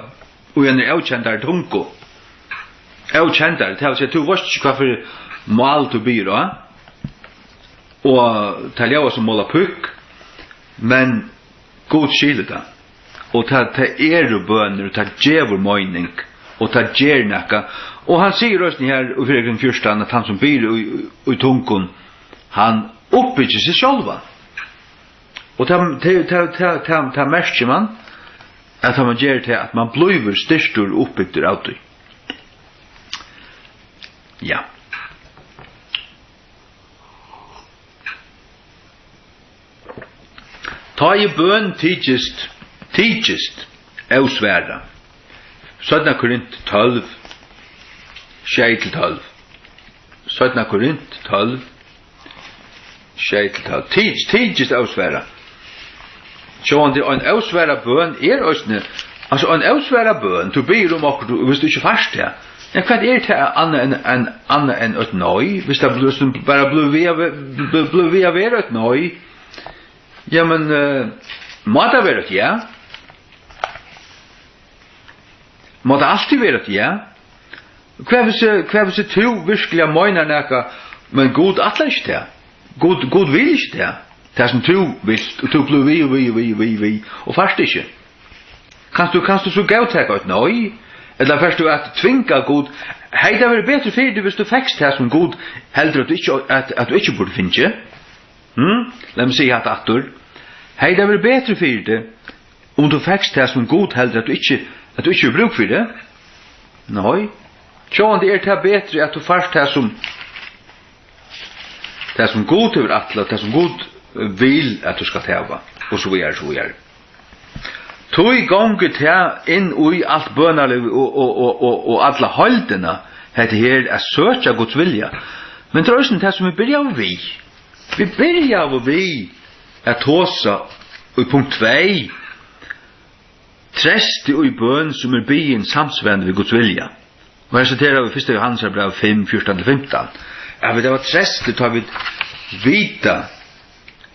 í eini ókendari tungu. Ókendari, tað vil siga, tú veitst ikki, hvat fyri mál tú biður á. Og tað ljóðar sum mola púk, men Gud skilur tað. Og tað, tað eru bønir, og tað gevur meining, og tað ger nakað. Og hann sigur eisini her í fyrra Korint fjúrtan, at hann sum biður í, í, í tungum, hann uppbyggir seg sjálvan. Og tað, tað, tað, tað, tað, tað merkir man, at tá man ger tað, at man blívur styrktur og uppbygdur av tí. Ja. Tá ið bøn tykist, tykist ósvarað. Seinna Korint tólv, sjey til tólv. Seinna Korint tólv, sjey til tólv. Tykist, tykist ósvarað. Sjálvandi ein ósvarað bøn er eisini, altso, ein ósvarað bøn, tú biður um okkurt, og viss tú ikki fært tað, ja, hvat er tað annað enn, enn, annað enn eitt nei? Viss tað blívur, sum bara blívur við at ve-, blívur, blívur við at vera eitt nei, ja, men, eh, má tað vera eitt ja? Má tað altíð vera eitt ja? Hvat hvis, hvat hvis tú virkiliga meinar nakað, men Gud ætlar ikki tað? Gud, Gud vil ikki tað, tað sum tú vilt, og tú blívur við og við og við og við og við og fært ikki. Kanst tú, kanst tú so góðtaka eitt nei? Ella fert tú at tvinga Gud? Hevði tað verið betri fyri teg, hvis tú fekst tað sum Gud heldur, at tú ikki, at, at tú ikki burdi fingið? Hm? Lat meg siga hatta aftur. Hevði tað verið betri fyri teg, um tú fekst tað, sum Gud heldur, at tú ikki, at tú ikki hevur brúk fyri? Nei. Sjálvandi er tað betri, at tú fært tað, sum, tað, sum Gud hevur ætlað, tað, sum Gud vil, at tú skalt hava, og so víðari, so víðari. Tí gongur tað inn í alt bønarlívið og, og, og, og, og alla heildina, hetta her at søkja Guds vilja. Men tað er eisini tað, sum vit byrjaðu við. Vit byrjaðu við at tosa í punkt tvey, treysti í bøn, sum er biðin samsvarandi við Guds vilja. Og her sitera vit fyrsta Jóhannesar bræv fimm, fjúrtan til fimtan. At vit hava treysti, tá vit vita,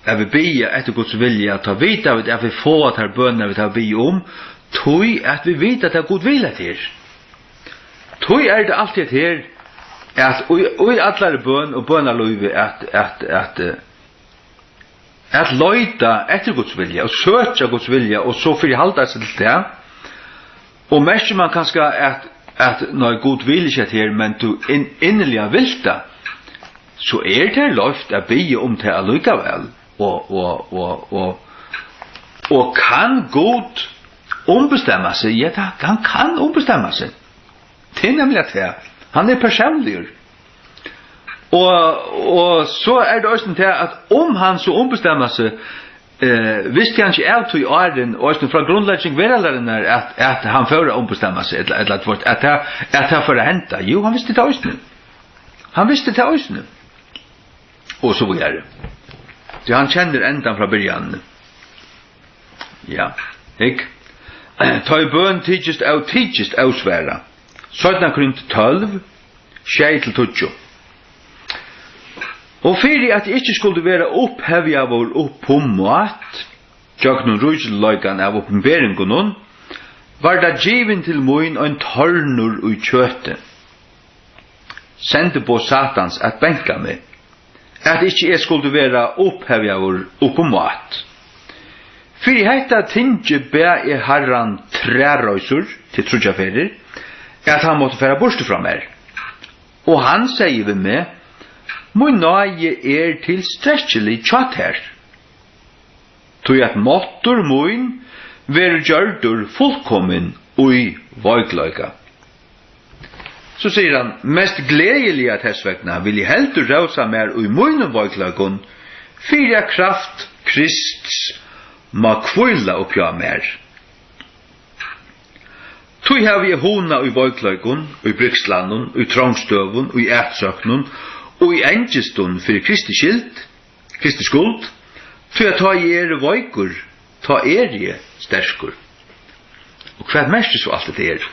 at vit biðja eftir Guds vilja, tá vita vit, at vit fáa tær bønirnar, vit hava biðið um, tí at vit vita, at Gud vil hetta her. Tí er tað altíð hetta her, at í, í allari bøn og bønarlívi, at, at, at, eh, at leita eftir Guds vilja og søkja Guds vilja og so fyri halda seg til tað. Og merkir man kanska, at, at nei, Gud vil ikki hetta her, men tú inn-, inniliga vilt tað, so er tað loyvt at biðja um tað allíkavæl. Og, og, og, og, og kann Gud umbestemma seg? Ja, tað, hann kann umbestemma seg. Tað er nemliga tað. Hann er persónligur. Og, og so er tað eisini tað, at um hann so umbestemmar seg, eh, visti hann ikki av tí áðrenn, og eisini frá grundlegging veraldarinnar, at, at hann fór at umbestemma seg, ella, ella at, at tað, at tað fór at henda. Jú, hann visti tað eisini. Hann visti tað eisini. Og so víðari. Tí hann kennir endan frá byrjanini. Ja, hygg. Tá ið bøn tykist ó-, tykist ósvarað. Seinna Korint tólv, sjey til tíggju. Og fyri at eg ikki skuldi vera upphevjaður upp um mát, gjøgnum ríkiligheitin av opinberingunum, var tað givin til mín ein tornur í kjøti, sendiboð Satans at banka meg, at ikki eg skuldi vera upphevjaður upp um mát. Fyri hetta tingið bað eg Harran træreisur, til tríggjar ferðir, at hann mátti fara burtur frá mær. Og hann segði við meg: Mín náði er tilstrekkilig hjá tær, tí at máttur mín verður gjørdur fullkomin í veikleika. So sigur hann: Mest gleðiliga tess vegna vil eg heldur rósa mær í mínum veikleikum, fyri at kraft Krists má hvíla uppi á mær. Tí havi eg hugna í veikleikum, í brikslanum, í trongstøðum, í atsóknum, og í angistum fyri Kristi skyld, Kristi skuld, tí at tá eg eri veikur, tá eri eg sterkur. Og hvat merkir so alt hetta her?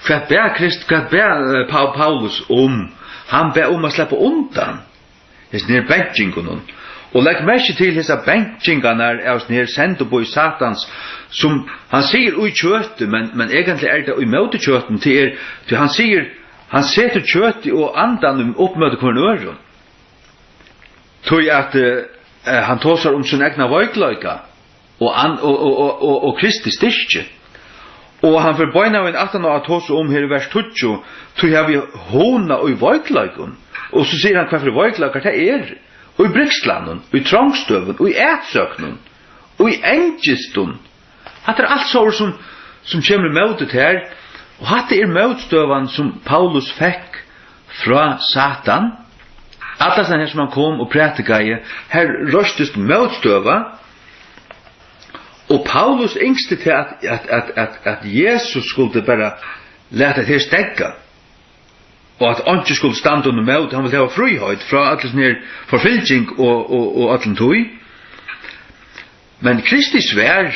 Hvat bað Krist-, hvat bað, eh, Pá-, Paulus um? Hann bað um at sleppa undan hesum her bankingunum. Og legg merki til hesar bankingarnar av hesum her sendiboði Satans, sum hann sigur í kjøti, men, men eigentliga er tað í móti kjøtinum, tað er, tí hann sigur, hann setur kjøtið og andan upp móti hvørjum øðrum. Tí at, eh, eh, hann tosar um sín egna veikleika og an-, og, og, og, og, og Kristi styrki. Og hann fer beinanvegin aftan á at tosa um her í vers tíggju, "Tí havi eg hugna í veikleikum." Og so sigur hann, hvat fyri veikleikar tað er. Í brikslanum, í trongstøðum, í atsóknum, í angistum. Hatta er alt sovorðið sum, sum kemur ímóti tær, og hatta er mótstøðan sum Paulus fekk frá Satan. Allastaðni har sum hann kom og prædikaði, har reistist mótstøða, og Paulus ynskti tað at, at, at, at, at Jesus skuldi bara lata tað her steðga. Og at einki skuldi standa honum ímóti, hann vildi hava fríheit frá øllum hesum her forfylging og, og, og øllum tí. Men Kristi svar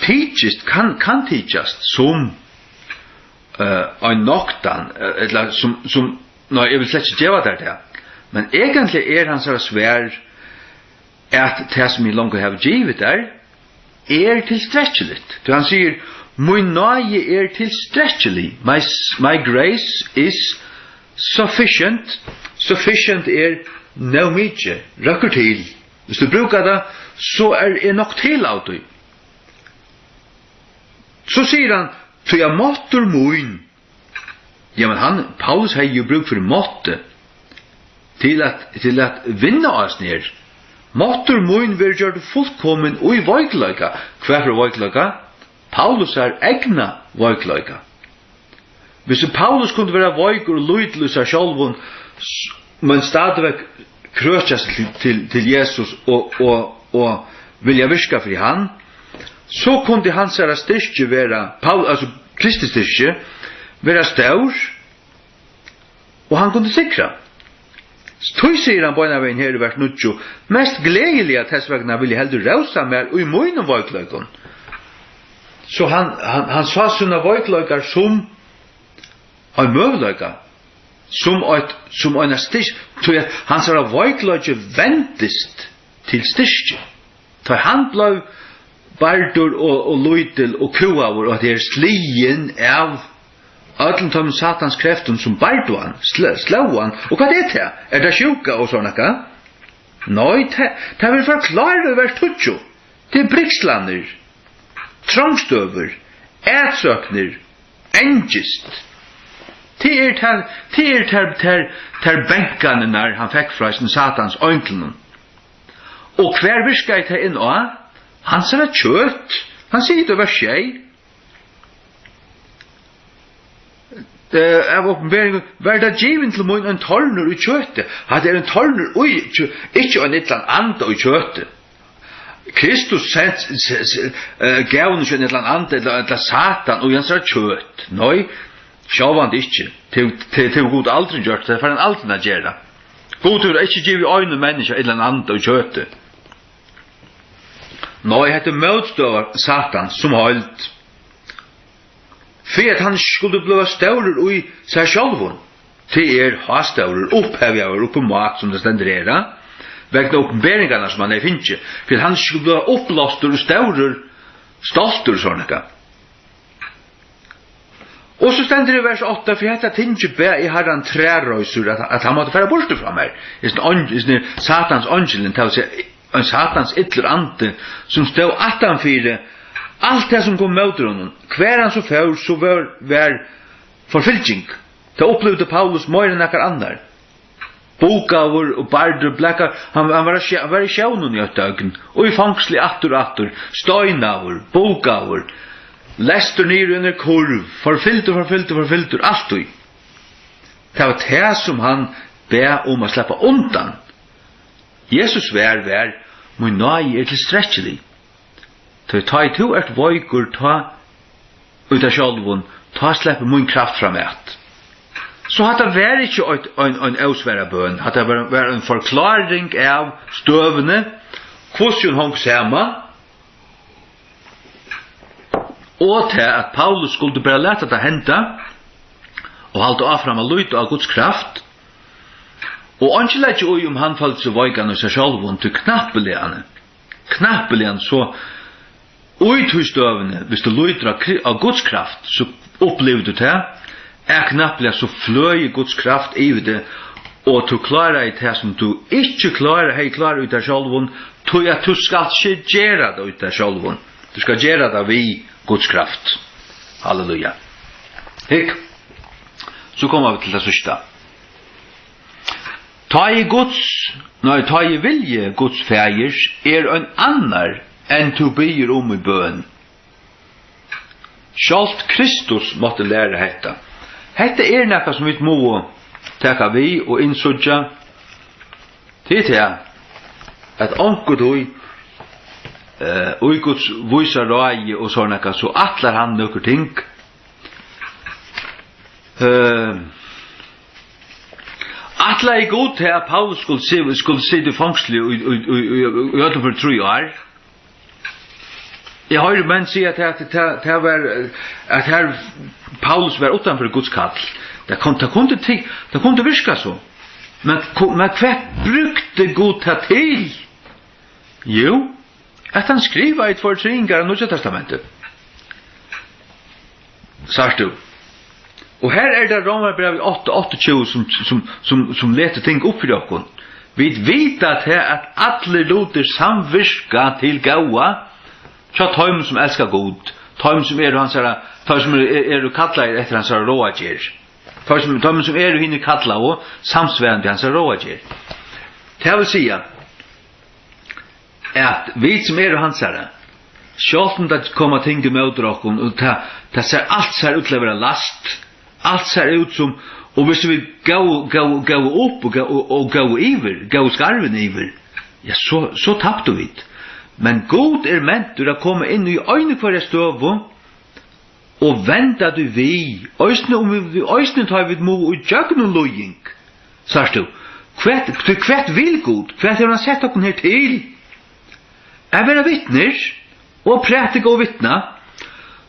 tykist, kann, kann tykjast sum, eh, ein noktan, eh, ella sum, sum, nei, eg vil slett ikki geva tær tað. Men eigentliga er hansara svar at tað, sum eg longu havi givið tær, er tilstrekkiligt. Tí hann sigur, "Mín náði er tilstrekkilig." My, my grace is sufficient. Sufficient er nóg mikið, røkkur til. Viss tú brúkar tað, so er, er nokk til av tí. So sigur hann, "Tí at máttur mín." Jamen, hann, Paulus hevði jo brúk fyri mátti til at, til at vinna á hesum her. "Máttur mín verður gjørdur fullkomin í veikleika." Hvat fyri veikleika? Paulusar egna veikleika. Hvis Paulus kundi vera veikur og lítil í sær sjálvum, s-, men stadigvæk krøkjast til, til, til Jesus og, og, og vilja virka fyri hann, so kundi hansara styrki vera, Paul-, altso Kristi styrki, vera stór, og hann kundi sigra. Tí sigur hann beinanvegin her í vers níggju, "Mest gleðiliga tess vegna vil eg heldur rósa mær í mínum veikleikum." So hann, hann, hann sá sínar veikleikar sum ein møguleika, sum eitt, sum eina styrk, tí at hansara veikleiki vendist til styrki. Tá hann bleiv bardur og, og lítil og kúgaður, og at er sligin av øllum teimum Satans kreftum, sum bardu hann, sl-, slógu hann. Og hvat er tað? Er tað sjúka og sovorðið nakað? Nei, tað, tað verður forklárað í vers tíggju. Tað er brikslanir, trongstøður, atsóknir, angist. Tað er tær, tað er tær, tær, tær bankanirnar, hann fekk frá hesum Satans einglunum. Og hvar virkaði tað inn á? Hansara kjøt. Hann sigur í vers sjey. Eh, av Opinberingini, var tað givin til mín ein tornur í kjøti. Hatta er ein tornur í kjø-, ikki ein illan anda í kjøti. Kristus sent, s-, s-, eh, gav honum ikki ein illan anda ella, ella Satan í hansara kjøt. Nei, sjálvandi ikki. Tað, tað, tað hevur Gud aldrin gjørt, tað fær hann aldrin at gera. Gud hevur ikki givið einum menniskja illan anda í kjøti. Nei, hetta er mótstøða Satans sum heild. Fyri at hann ikki skuldi blíva stórur í sær sjálvum. Tað er hástórur, upphevjaður upp um mát, sum tað stendur her, ha? Vegna opinberingarnar, sum hann hevði fingið. Fyri at hann ikki skuldi blíva uppblástur og stórur, stoltur, sovorðið nakað. Og so stendur í vers átta, "Fyri hetta tingið bað eg Harran træreisur, at, at hann mátti fara burtur frá mær." Hesin eing-, hesin Satans eingilin, tað vil siga, ein Satans illur andi, sum stóð aftanfyri alt tað, sum kom móti honum. Hvar hann so fór, so var, var forfylging. Tað upplivdi Paulus meira enn nakar annar. Bukaður og bardur, blakaður, hann, hann var á sj-, hann var í sjónum í eitt døgn, og í fongsli aftur og aftur, steinaður, bukaður, lestur niður í eini kurv, forfylgdur, forfylgdur, forfylgdur, altíð. Tað var tað, sum hann bað um at sleppa undan. Jesus svar var, "Mín náði er tilstrekkilig." Tí tá ið tú ert veikur, tá í tær sjálvum, tá sleppur mín kraft fram at. So hatta var ikki eitt, ein, ein ósvarað bøn. Hatta var, var ein forkláring av støðuni, hvussu hon hong saman. Og tað, at Paulus skuldi bara lata tað henda og halda áfram at líta á Guds kraft, og einki leggja í, um hann føldi seg veikan í sær sjálvum, tí knappliga, knappliga so í tí støðuni, viss tú lítur á Kri-, á Guds kraft, so upplivir tú tað, at knappliga so fløy Guds kraft yvir teg, og tú kláraði tað, sum tú ikki klárar, hevði klárað í tær sjálvum, tí at tú skalt ikki gera tað í tær sjálvum. Tú skalt gera tað við Guds kraft. Halleluja. Hygg, so koma vit til tað síðsta. Tá ið Guds, nei, tá ið vilji Guds faðirs er ein annar, enn tú biður um í bøn. Sjálvt Kristus mátti læra hetta. Hetta er nakað, sum vit mugu taka við og innsíggja. Tað er tað, at onkuntíð, eh, í Guds vísa ráði og sovorðið nakað, so ætlar hann nøkur ting. Eh, ætlaði Gud til, at Paulus skuldi si-, skuldi sita í fongsli í, í, í, í, í øllum fyri trý ár? Eg hoyri menn siga, at tað, tað, tað var, at har Paulus var uttanfyri Guds kall. Tað kom, tað kundi ti-, tað kundi virka so. Men ko-, men hvat brúkti Gud tað til? Jú, at hann skrivaði tveir triðingar av Nýggja Testamenti. Sært tú? Og her er tað Rómarbrævið átta, áttaogtjúgu, sum, sum, sum, sum letur ting upp fyri okkum. Vit vita tað, at allir lutir samvirka til góða hjá teimum, sum elska Gud, teimum, sum eru hansara, teir, sum eru, eru kallaðir eftir hansara ráðagerð, teir, sum, teimum, sum eru hinir kallaðu, samsvarandi hansara ráðagerð. Tað vil siga, at vit, sum eru hansara, sjálvt um tað koma ting ímóti okkum, og tað, tað sær, alt sær út til at vera læst, alt sær út sum, og viss vit góvu, góvu, góvu upp og góvu, og, og góvu yvir, góvu skarvin yvir, ja, so, so taptu vit. Men Gud er mentur at koma inn í einu hvørja støðu, og venda tí við, eisini um vit, eisini tá vit mugu í gjøgnum líðing. Sært tú, hvat, tí hvat vil Gud? Hvat hevur hann sett okkum her til? At vera vitnir og prædika og vitna.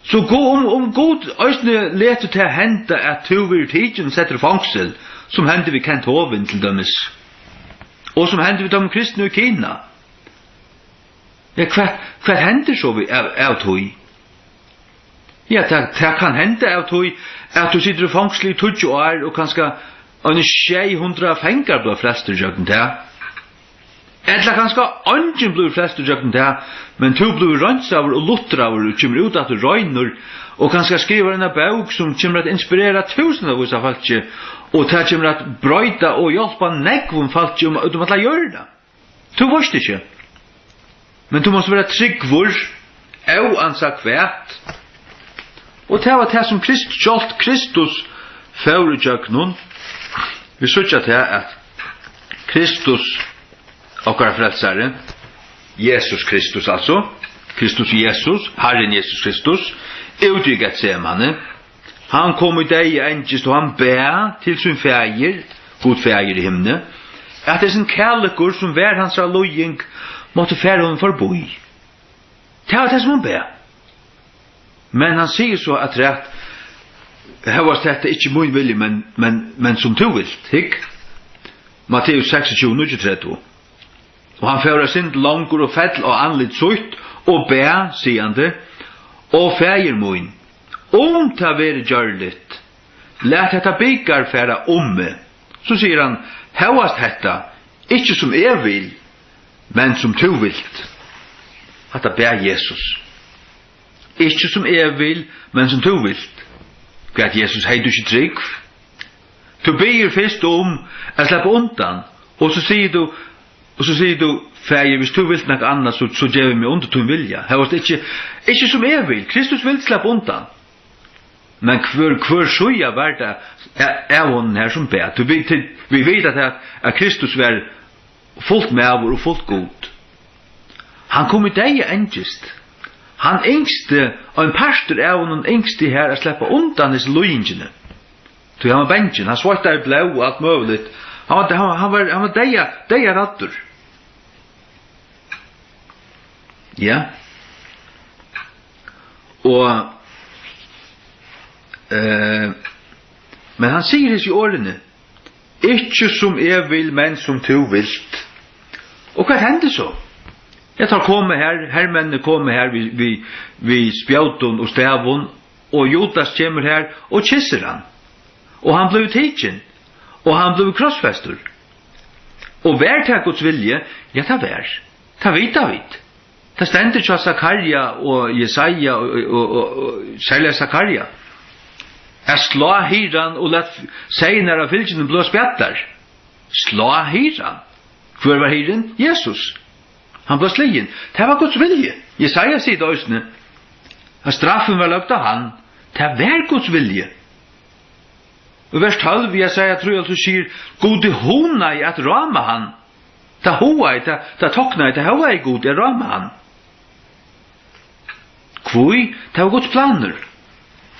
So Gud, um, um Gud eisini letur tað henda, at tú verður tikin og settur í fongsul, sum hendi við Kent Hovind til dømis, og sum hendi við teimum kristnu í Kina, ja, hvat, hvat hendir so við, av, av tí? Ja, tað, tað kann henda av tí, at tú situr í fongsli í tíggju ár og kanska eini sjey hundrað fangar blíva frelstir gjøgnum tað. Ella kanska eingin blívur frelstur gjøgnum tað, men tú blívur reinsaður og lutraður og kemur út aftur reinur, og kanska skrivar eina bók, sum kemur at inspirera túsundavís av fólki, og tað kemur at broyta og hjálpa nógvum fólki um, út um alla jørðina. Tú veitst ikki. Men tú mást vera trúgvur, óansað hvat. Og tað var tað, sum Krist-, sjálvt Kristus fór ígjøgnum. Vit síggja tað, at Kristus, okkara frelsari, Jesus Kristus, altso, Kristus Jesus, Harrin Jesus Kristus, úti í Getsemane, hann kom í deyða, angist, og hann bað til sín Faðir, Gud Faðir í himni, at hesin kærleikur, sum var hansara líðing, mátti fara honum forbí. Tað var tað, sum hann bað. Men hann sigur so afturat: "Hóast hetta ikki mín vilji, men, men, men sum tú vilt." Hygg, Matteus seksogtjúgu, níggjuogtretivu. Og hann fór eitt sindur longur og fell á andlit sítt og bað, sigandi: "Ó Faðir mín, um tað verður gjørligt, lat hetta bikar fara um meg." So sigur hann: "Hóast hetta, ikki sum eg vil, men sum tú vilt." Hatta bað Jesus. "Ikki sum eg vil, men sum tú vilt." Hvat, Jesus, hevði tú ikki trúgv? Tú biður fyrst um at sleppa undan, og so sigur tú, og so sigur tú: "Faðir, viss tú vilt nakað annað, so, so gevi meg undir tín vilja." Hóast ikki, ikki sum eg vil. Kristus vildi sleppa undan. Men hvør, hvør síða var tað a-, av honum her, sum bað? Tú, vit, vit vita at, at Kristus var fult maður og fult Gud. Hann kom í deyða, angist. Hann ynskti, og ein partur av honum ynskti her at sleppa undan hesi líðingini. Tí hann var bangin, hann sveittaði blóð og alt møguligt. Hann var, hann var, hann var, hann var deyða, deyðaræddur. Ja. Og Eh, men hann sigur hesi orðini: "Ikki sum eg vil, men sum tú vilt." Og hvat hendi so? Ja, teir koma her, hermenninir koma her við, við, við spjótum og stavum, og Judas kemur her og kyssir hann. Og hann blívur tikin, og hann blívur krossfestur. Og var tað Guds vilji? Ja, tað var. Tað vita vit. Tað stendur hjá Sakarja og Jesaja og, og, og, og serliga Sakarja, at slá hirðan og lat seyðirnar av fylginum blíva spjaddar. Slá hirðan. Hvør var hirðin? Jesus. Hann bleiv sligin. Tað var Guds vilji. Jesaja sigur tað eisini, at straffin var løgd á hann. Tað var Guds vilji. Og vers tólv, Jesaja trý og hálvtrýss sigur: "Gudi hugnaði at ráma hann." Tað hugaði, tað, tað toknaði, tað hóvaði Gud at ráma hann. Hví? Tað var Guds planur.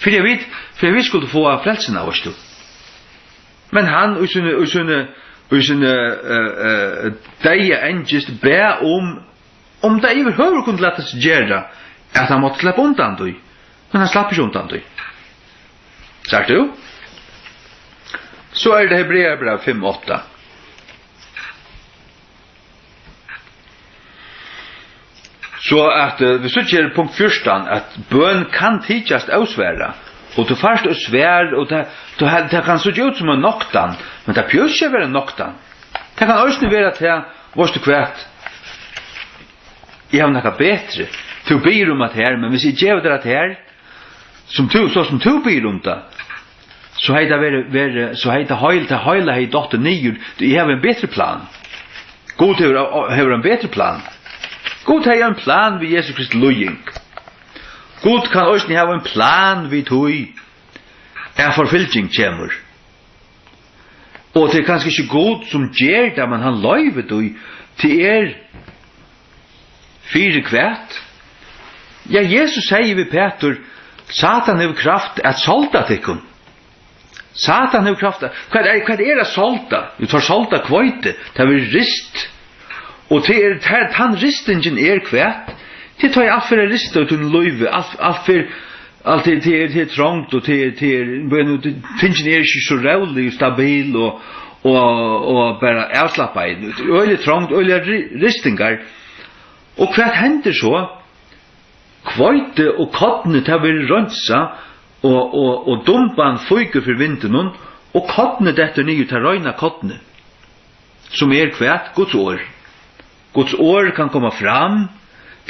Fyri at vit, fyri at vit skuldu fáa frelsuna, veitst tú. Men hann í síni, í síni, í síni, eh, eh, deyða angist bað um, um tað yvirhøvur kundi lata seg gera, at hann mátti sleppa undan tí. Men hann slapp ikki undan tí. Sært tú? So er tað Hebrearabræv fimm átta. So at, eh, vit síggja her í punkt fjúrtan, at bøn kann tykjast ósvarað, og tú fært eitt svar, og tað, tú, tað kann síggja út sum ein noktan, men tað behøvist ikki at vera ein noktan. Tað kann eisini vera tað, veitst tú hvat, eg havi nakað betri. Tú biður um hatta her, men hvis eg gevi tær hatta her, sum tú, so sum tú biður um tað, so hevði tað verið, verið, so hevði tað heil-, tað heila hevði dottið niður, tí eg havi ein betri plan. Gud hevur, hevur ein betri plan. Gud hevði ein plan við Jesu Kristi líðing. Gud kann eisini hava ein plan við tí, at forfylging kemur. Og tað er kanska ikki Gud, sum ger tað, men hann loyvir tí. Tað er fyri hvat? Ja, Jesus segði við Petur: "Satan hevur kraft at solda tykkum." Satan hevur kraft at, hvat er, hvat er at solda? Jú, teir solda hveiti, tað verður rist. Og tað er, tað, tann ristingin er hvat? Tað er tá ið alt fer at rista í tínum lívi, alt, alt fer, alt er, tað er, tað er trongt, og tað er, tað er, men nú, tað, tingini eru ikki so rólig og stabil og, og, og bara avslappað. Øgiliga trongt, øgiliga ri-, ristingar. Og hvat hendir so? Hveiti og kornið, tað verður reinsað, og, og, og dumban fýkur fyri vindinum, og kornið dettur niður, tað reina kornið, sum er hvat? Guds orð. Guds orð kann koma fram,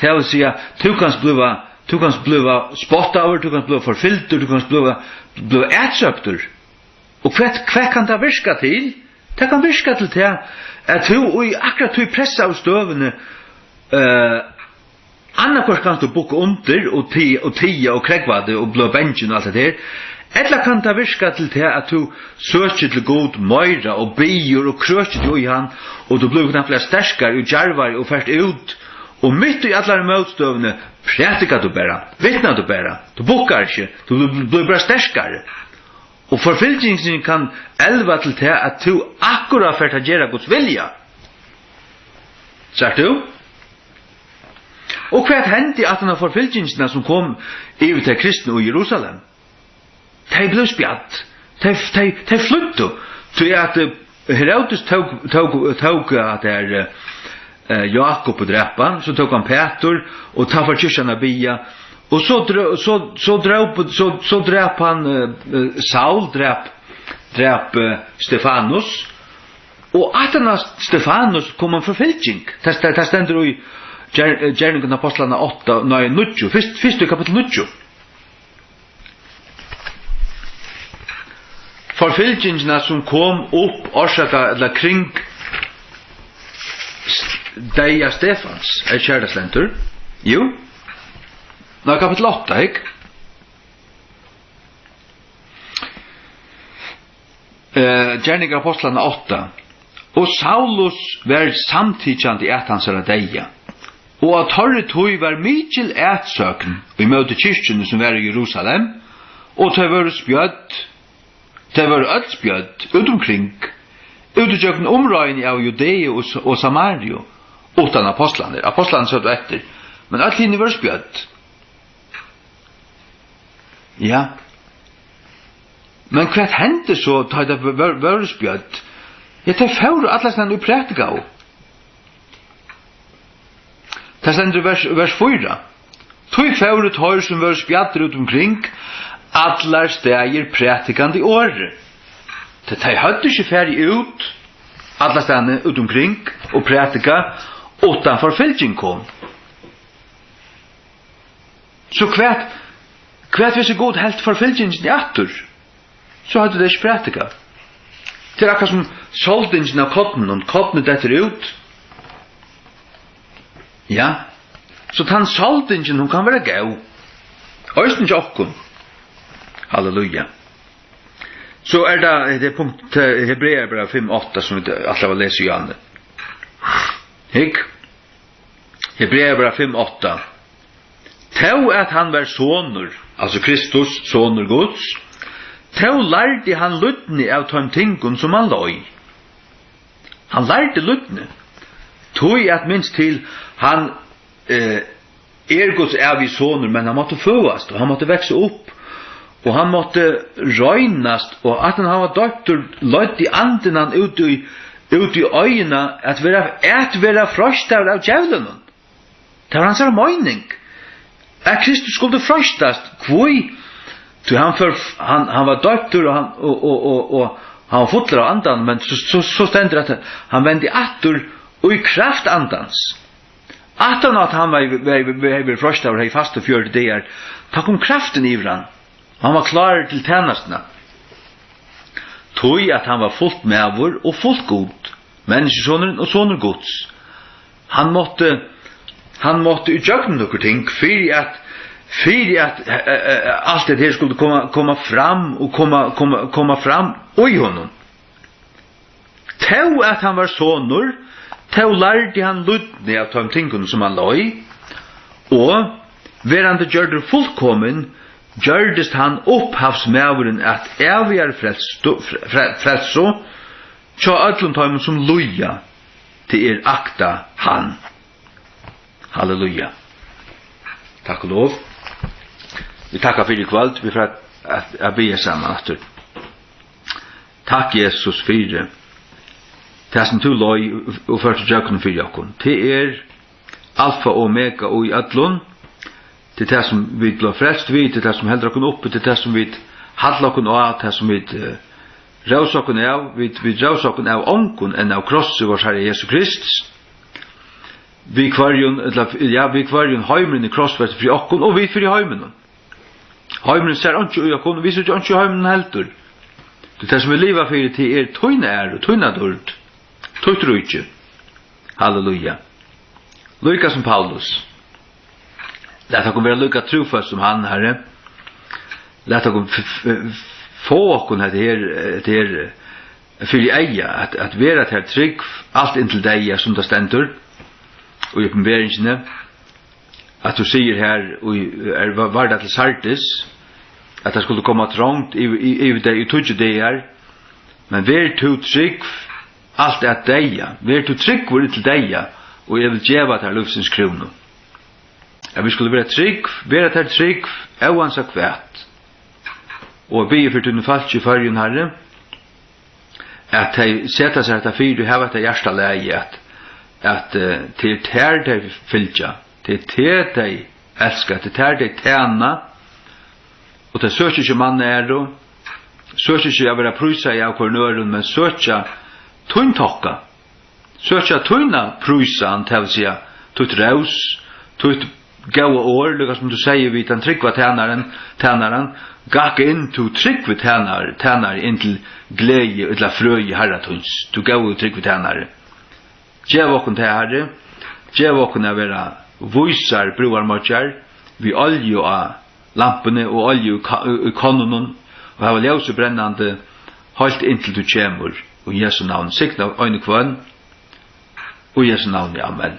tað vil siga, tú kanst blíva, tú kanst blíva spottaður, tú kanst blíva forfylgdur, tú kanst blíva, blíva atsøktur. Og hvat, hvat kann tað virka til? Tað kann virka til tað, at tú í akkurát tí pressaðu støðuni, eh, annaðhvørt kanst tú bukka undir og ti-, og tiga og krógva teg og blíva bangin og alt hetta her, ella kann tað virka til tað, at tú søkir til Gud meira og biður og krøkir teg í hann, og tú blívur knappliga sterkari og djarvari og fert út, og mitt í allari mótstøðuni prædikar tú bara, vitnar tú bara, tú bukkar ikki, tú blívur, blívur bara sterkari. Og forfylgingin kann elva til tað, at tú akkurát fert at gera Guds vilja. Sært tú? Og hvat hendi aftan á forfylgingina, sum kom yvir tey kristnu í Jerusalem? Tey blivu spjadd. Tey, tey, tey flýddu. Tí at, eh, Herodes tók, tók, tók at tær, eh, eh, Jákup og drap hann, so tók hann Pætur, og tá fór kirkjan at biðja, og so dró-, so, so dróp, so, so drap hann, eh, eh, Saul drap, drap, eh, Stefanus, og aftan á Stefanus kom ein forfylging. Tað, tað, tað stendur í Ger-, eh, Gerningarnar Ápostlarna átta, nei, níggju, fyrst, fyrst í kapittul níggju. Forfylgingina, sum kom upp orsaka ella kring s-, deyða Stefans, er ikki har tað stendur? Jú. Nei, kapittul átta, hygg. Eh, Gerningar Ápostlarna átta. Og Saulus var samtykjandi at hansara deyða. Og á teirri tíð var mikil atsókn ímóti kirkjuni, sum var í Jerusalem, og tey vóru spjødd, tey vóru øll spjødd út umkring, út ígjøgnum umráðini av Judeu og S-, og Samariu, uttan apostlarnir. Apostlarnir sótu eftir, men øll hini vóru spjødd. Ja. Men hvat hendi so, tá ið tey vóru, vóru spjødd? Ja, tey fóru allastaðni og prædikaðu. Tað stendur í vers, vers fýra: "Tí fóru teir, sum vóru spjaddir út umkring, allar staðir prædikandi orðið." Tað, tey høvdu ikki farið út allastaðni út umkring og prædikað, uttan forfylging kom. So hvat, hvat hvis Gud helt forfylgingini aftur? So høvdu tey ikki prædikað. Tað er akkurát sum soldingin av korninum, kornið dettur út. Ja. So tann soldingin, hon kann vera góð. Eisini hjá okkum. Halleluja. So er tað, tað er punkt, eh, Hebrearabræv fimm átta, sum vit ætla at lesa í áðni. Hygg. Hebrearabræv fimm átta. Tó at hann var sonur, altso Kristus, sonur Guds, tó lærdi hann lydni av teim tingum, sum hann leið. Hann lærdi lydni. Tí at, minst til, hann, eh, er Guds ævigi sonur, men hann mátti føðast, og hann mátti vaksa upp, og hann mátti roynast, og at hann var doyptur, leiddi andin hann út í, út í oyðina at vera, at vera freistaður av djevlinum. Tað var hansara meining, at Kristus skuldi freistast. Hví? Tí hann fór, hann, hann var doyptur, og hann, og, og, og, og hann var fullur av andanum, men so, so, so stendur, at hann vendi aftur í kraft andans. Aftan á at hann var, var, var, hevði verið freistaður, hevði fastað fjøruti dagar, tá kom kraftin yvir hann. Hann var klárur til tænastuna. Tí at hann var fult maður og fult Gud, menniskjusonurin og sonur Guds. Hann mátti, hann mátti í gjøgnum nøkur ting, fyri at, fyri at, eh, eh, eh, alt hetta her skuldi koma, koma fram og koma, koma, koma fram í honum. Tó at hann var sonur, tó lærdi hann lydni av teim tingunum, sum hann leið, og verandi gjørdur fullkomin, gjørdist hann upphavsmaðurin at ævigari frelstu, fre-, fre-, frelsu hjá øllum teimum, sum líða, tað er, akta hann. Halleluja. Takk og lov. Vit takka fyri í kvøld. Vit fara at, at biðja saman aftur. Takk, Jesus, fyri tað, sum tú leið og fórt ígjøgnum fyri okkum. Tað er alfa og omega í øllum. Tað er tað, sum vit blíva frelst við, tað er tað, sum heldur okkum uppi, tað er tað, sum vit halla okkum á, tað, sum vit, eh, rósa okkum av. Vit, vit rósa okkum av ongum enn av krossi vors Harra Jesu Krists. Við hvørjum, ella, ja, við hvørjum heimurin er krossfestur fyri okkum, og vit fyri heiminum. Heimurin sær einki í okkum, og vit síggja einki í heiminum heldur. Tí tað, sum vit liva fyri, tað er tín æra, tín dýrd, títt ríki. Halleluja. Líka sum Paulus. Lat okkum vera líka trúføst sum hann, Harri. Lat okkum f-, f-, fáa okkum hetta her, hetta her, eh, fyri eyga, at, at vera tær trúgv alt inntil deyða, sum tað stendur í Opinberingini, at tú sigur her, í, er, var, var tað til Sardis, at tað skuldi koma trongd yvir, yvir, yvir tey í tíggju dagar, men ver tú trúgv alt at deyða, ver tú trúgvur inntil deyða, og eg vil geva tær lívsins krúnu. At vit skulu vera trúgv, vera tær trúgv, óansæð hvat. Og eg biði fyri tínum fólki í Føroyum, Harri, at tey seta sær hetta fyri og hava hetta hjartalagið, at, at, eh, tað er tær, tey fylgja, tað er teg, tey elska, tað er tær, tey tæna, og tey søkja ikki mannaæru, søkja ikki at vera prísaði av hvørjum øðrum, men søkja tín tokka. Søkja tína prísan, tað vil siga, títt rós, títt góða orð, líka sum tú segði við tann trúgva tænaran, tænaran, gakk inn, tú trúgvi tænari, tænari, inn til gleði ella frøði Harra tíns, tú góði og trúgvi tænari. Gev okkum tað, Harri, gev okkum at vera vísar brúðarmeiggjar við olju á lampuni og olju í ka-, í, í konnunum, og hava ljósið brennandi heilt inntil tú kemur. Og í Jesu navni, signa ein og hvønn. Og í Jesu navni, amen.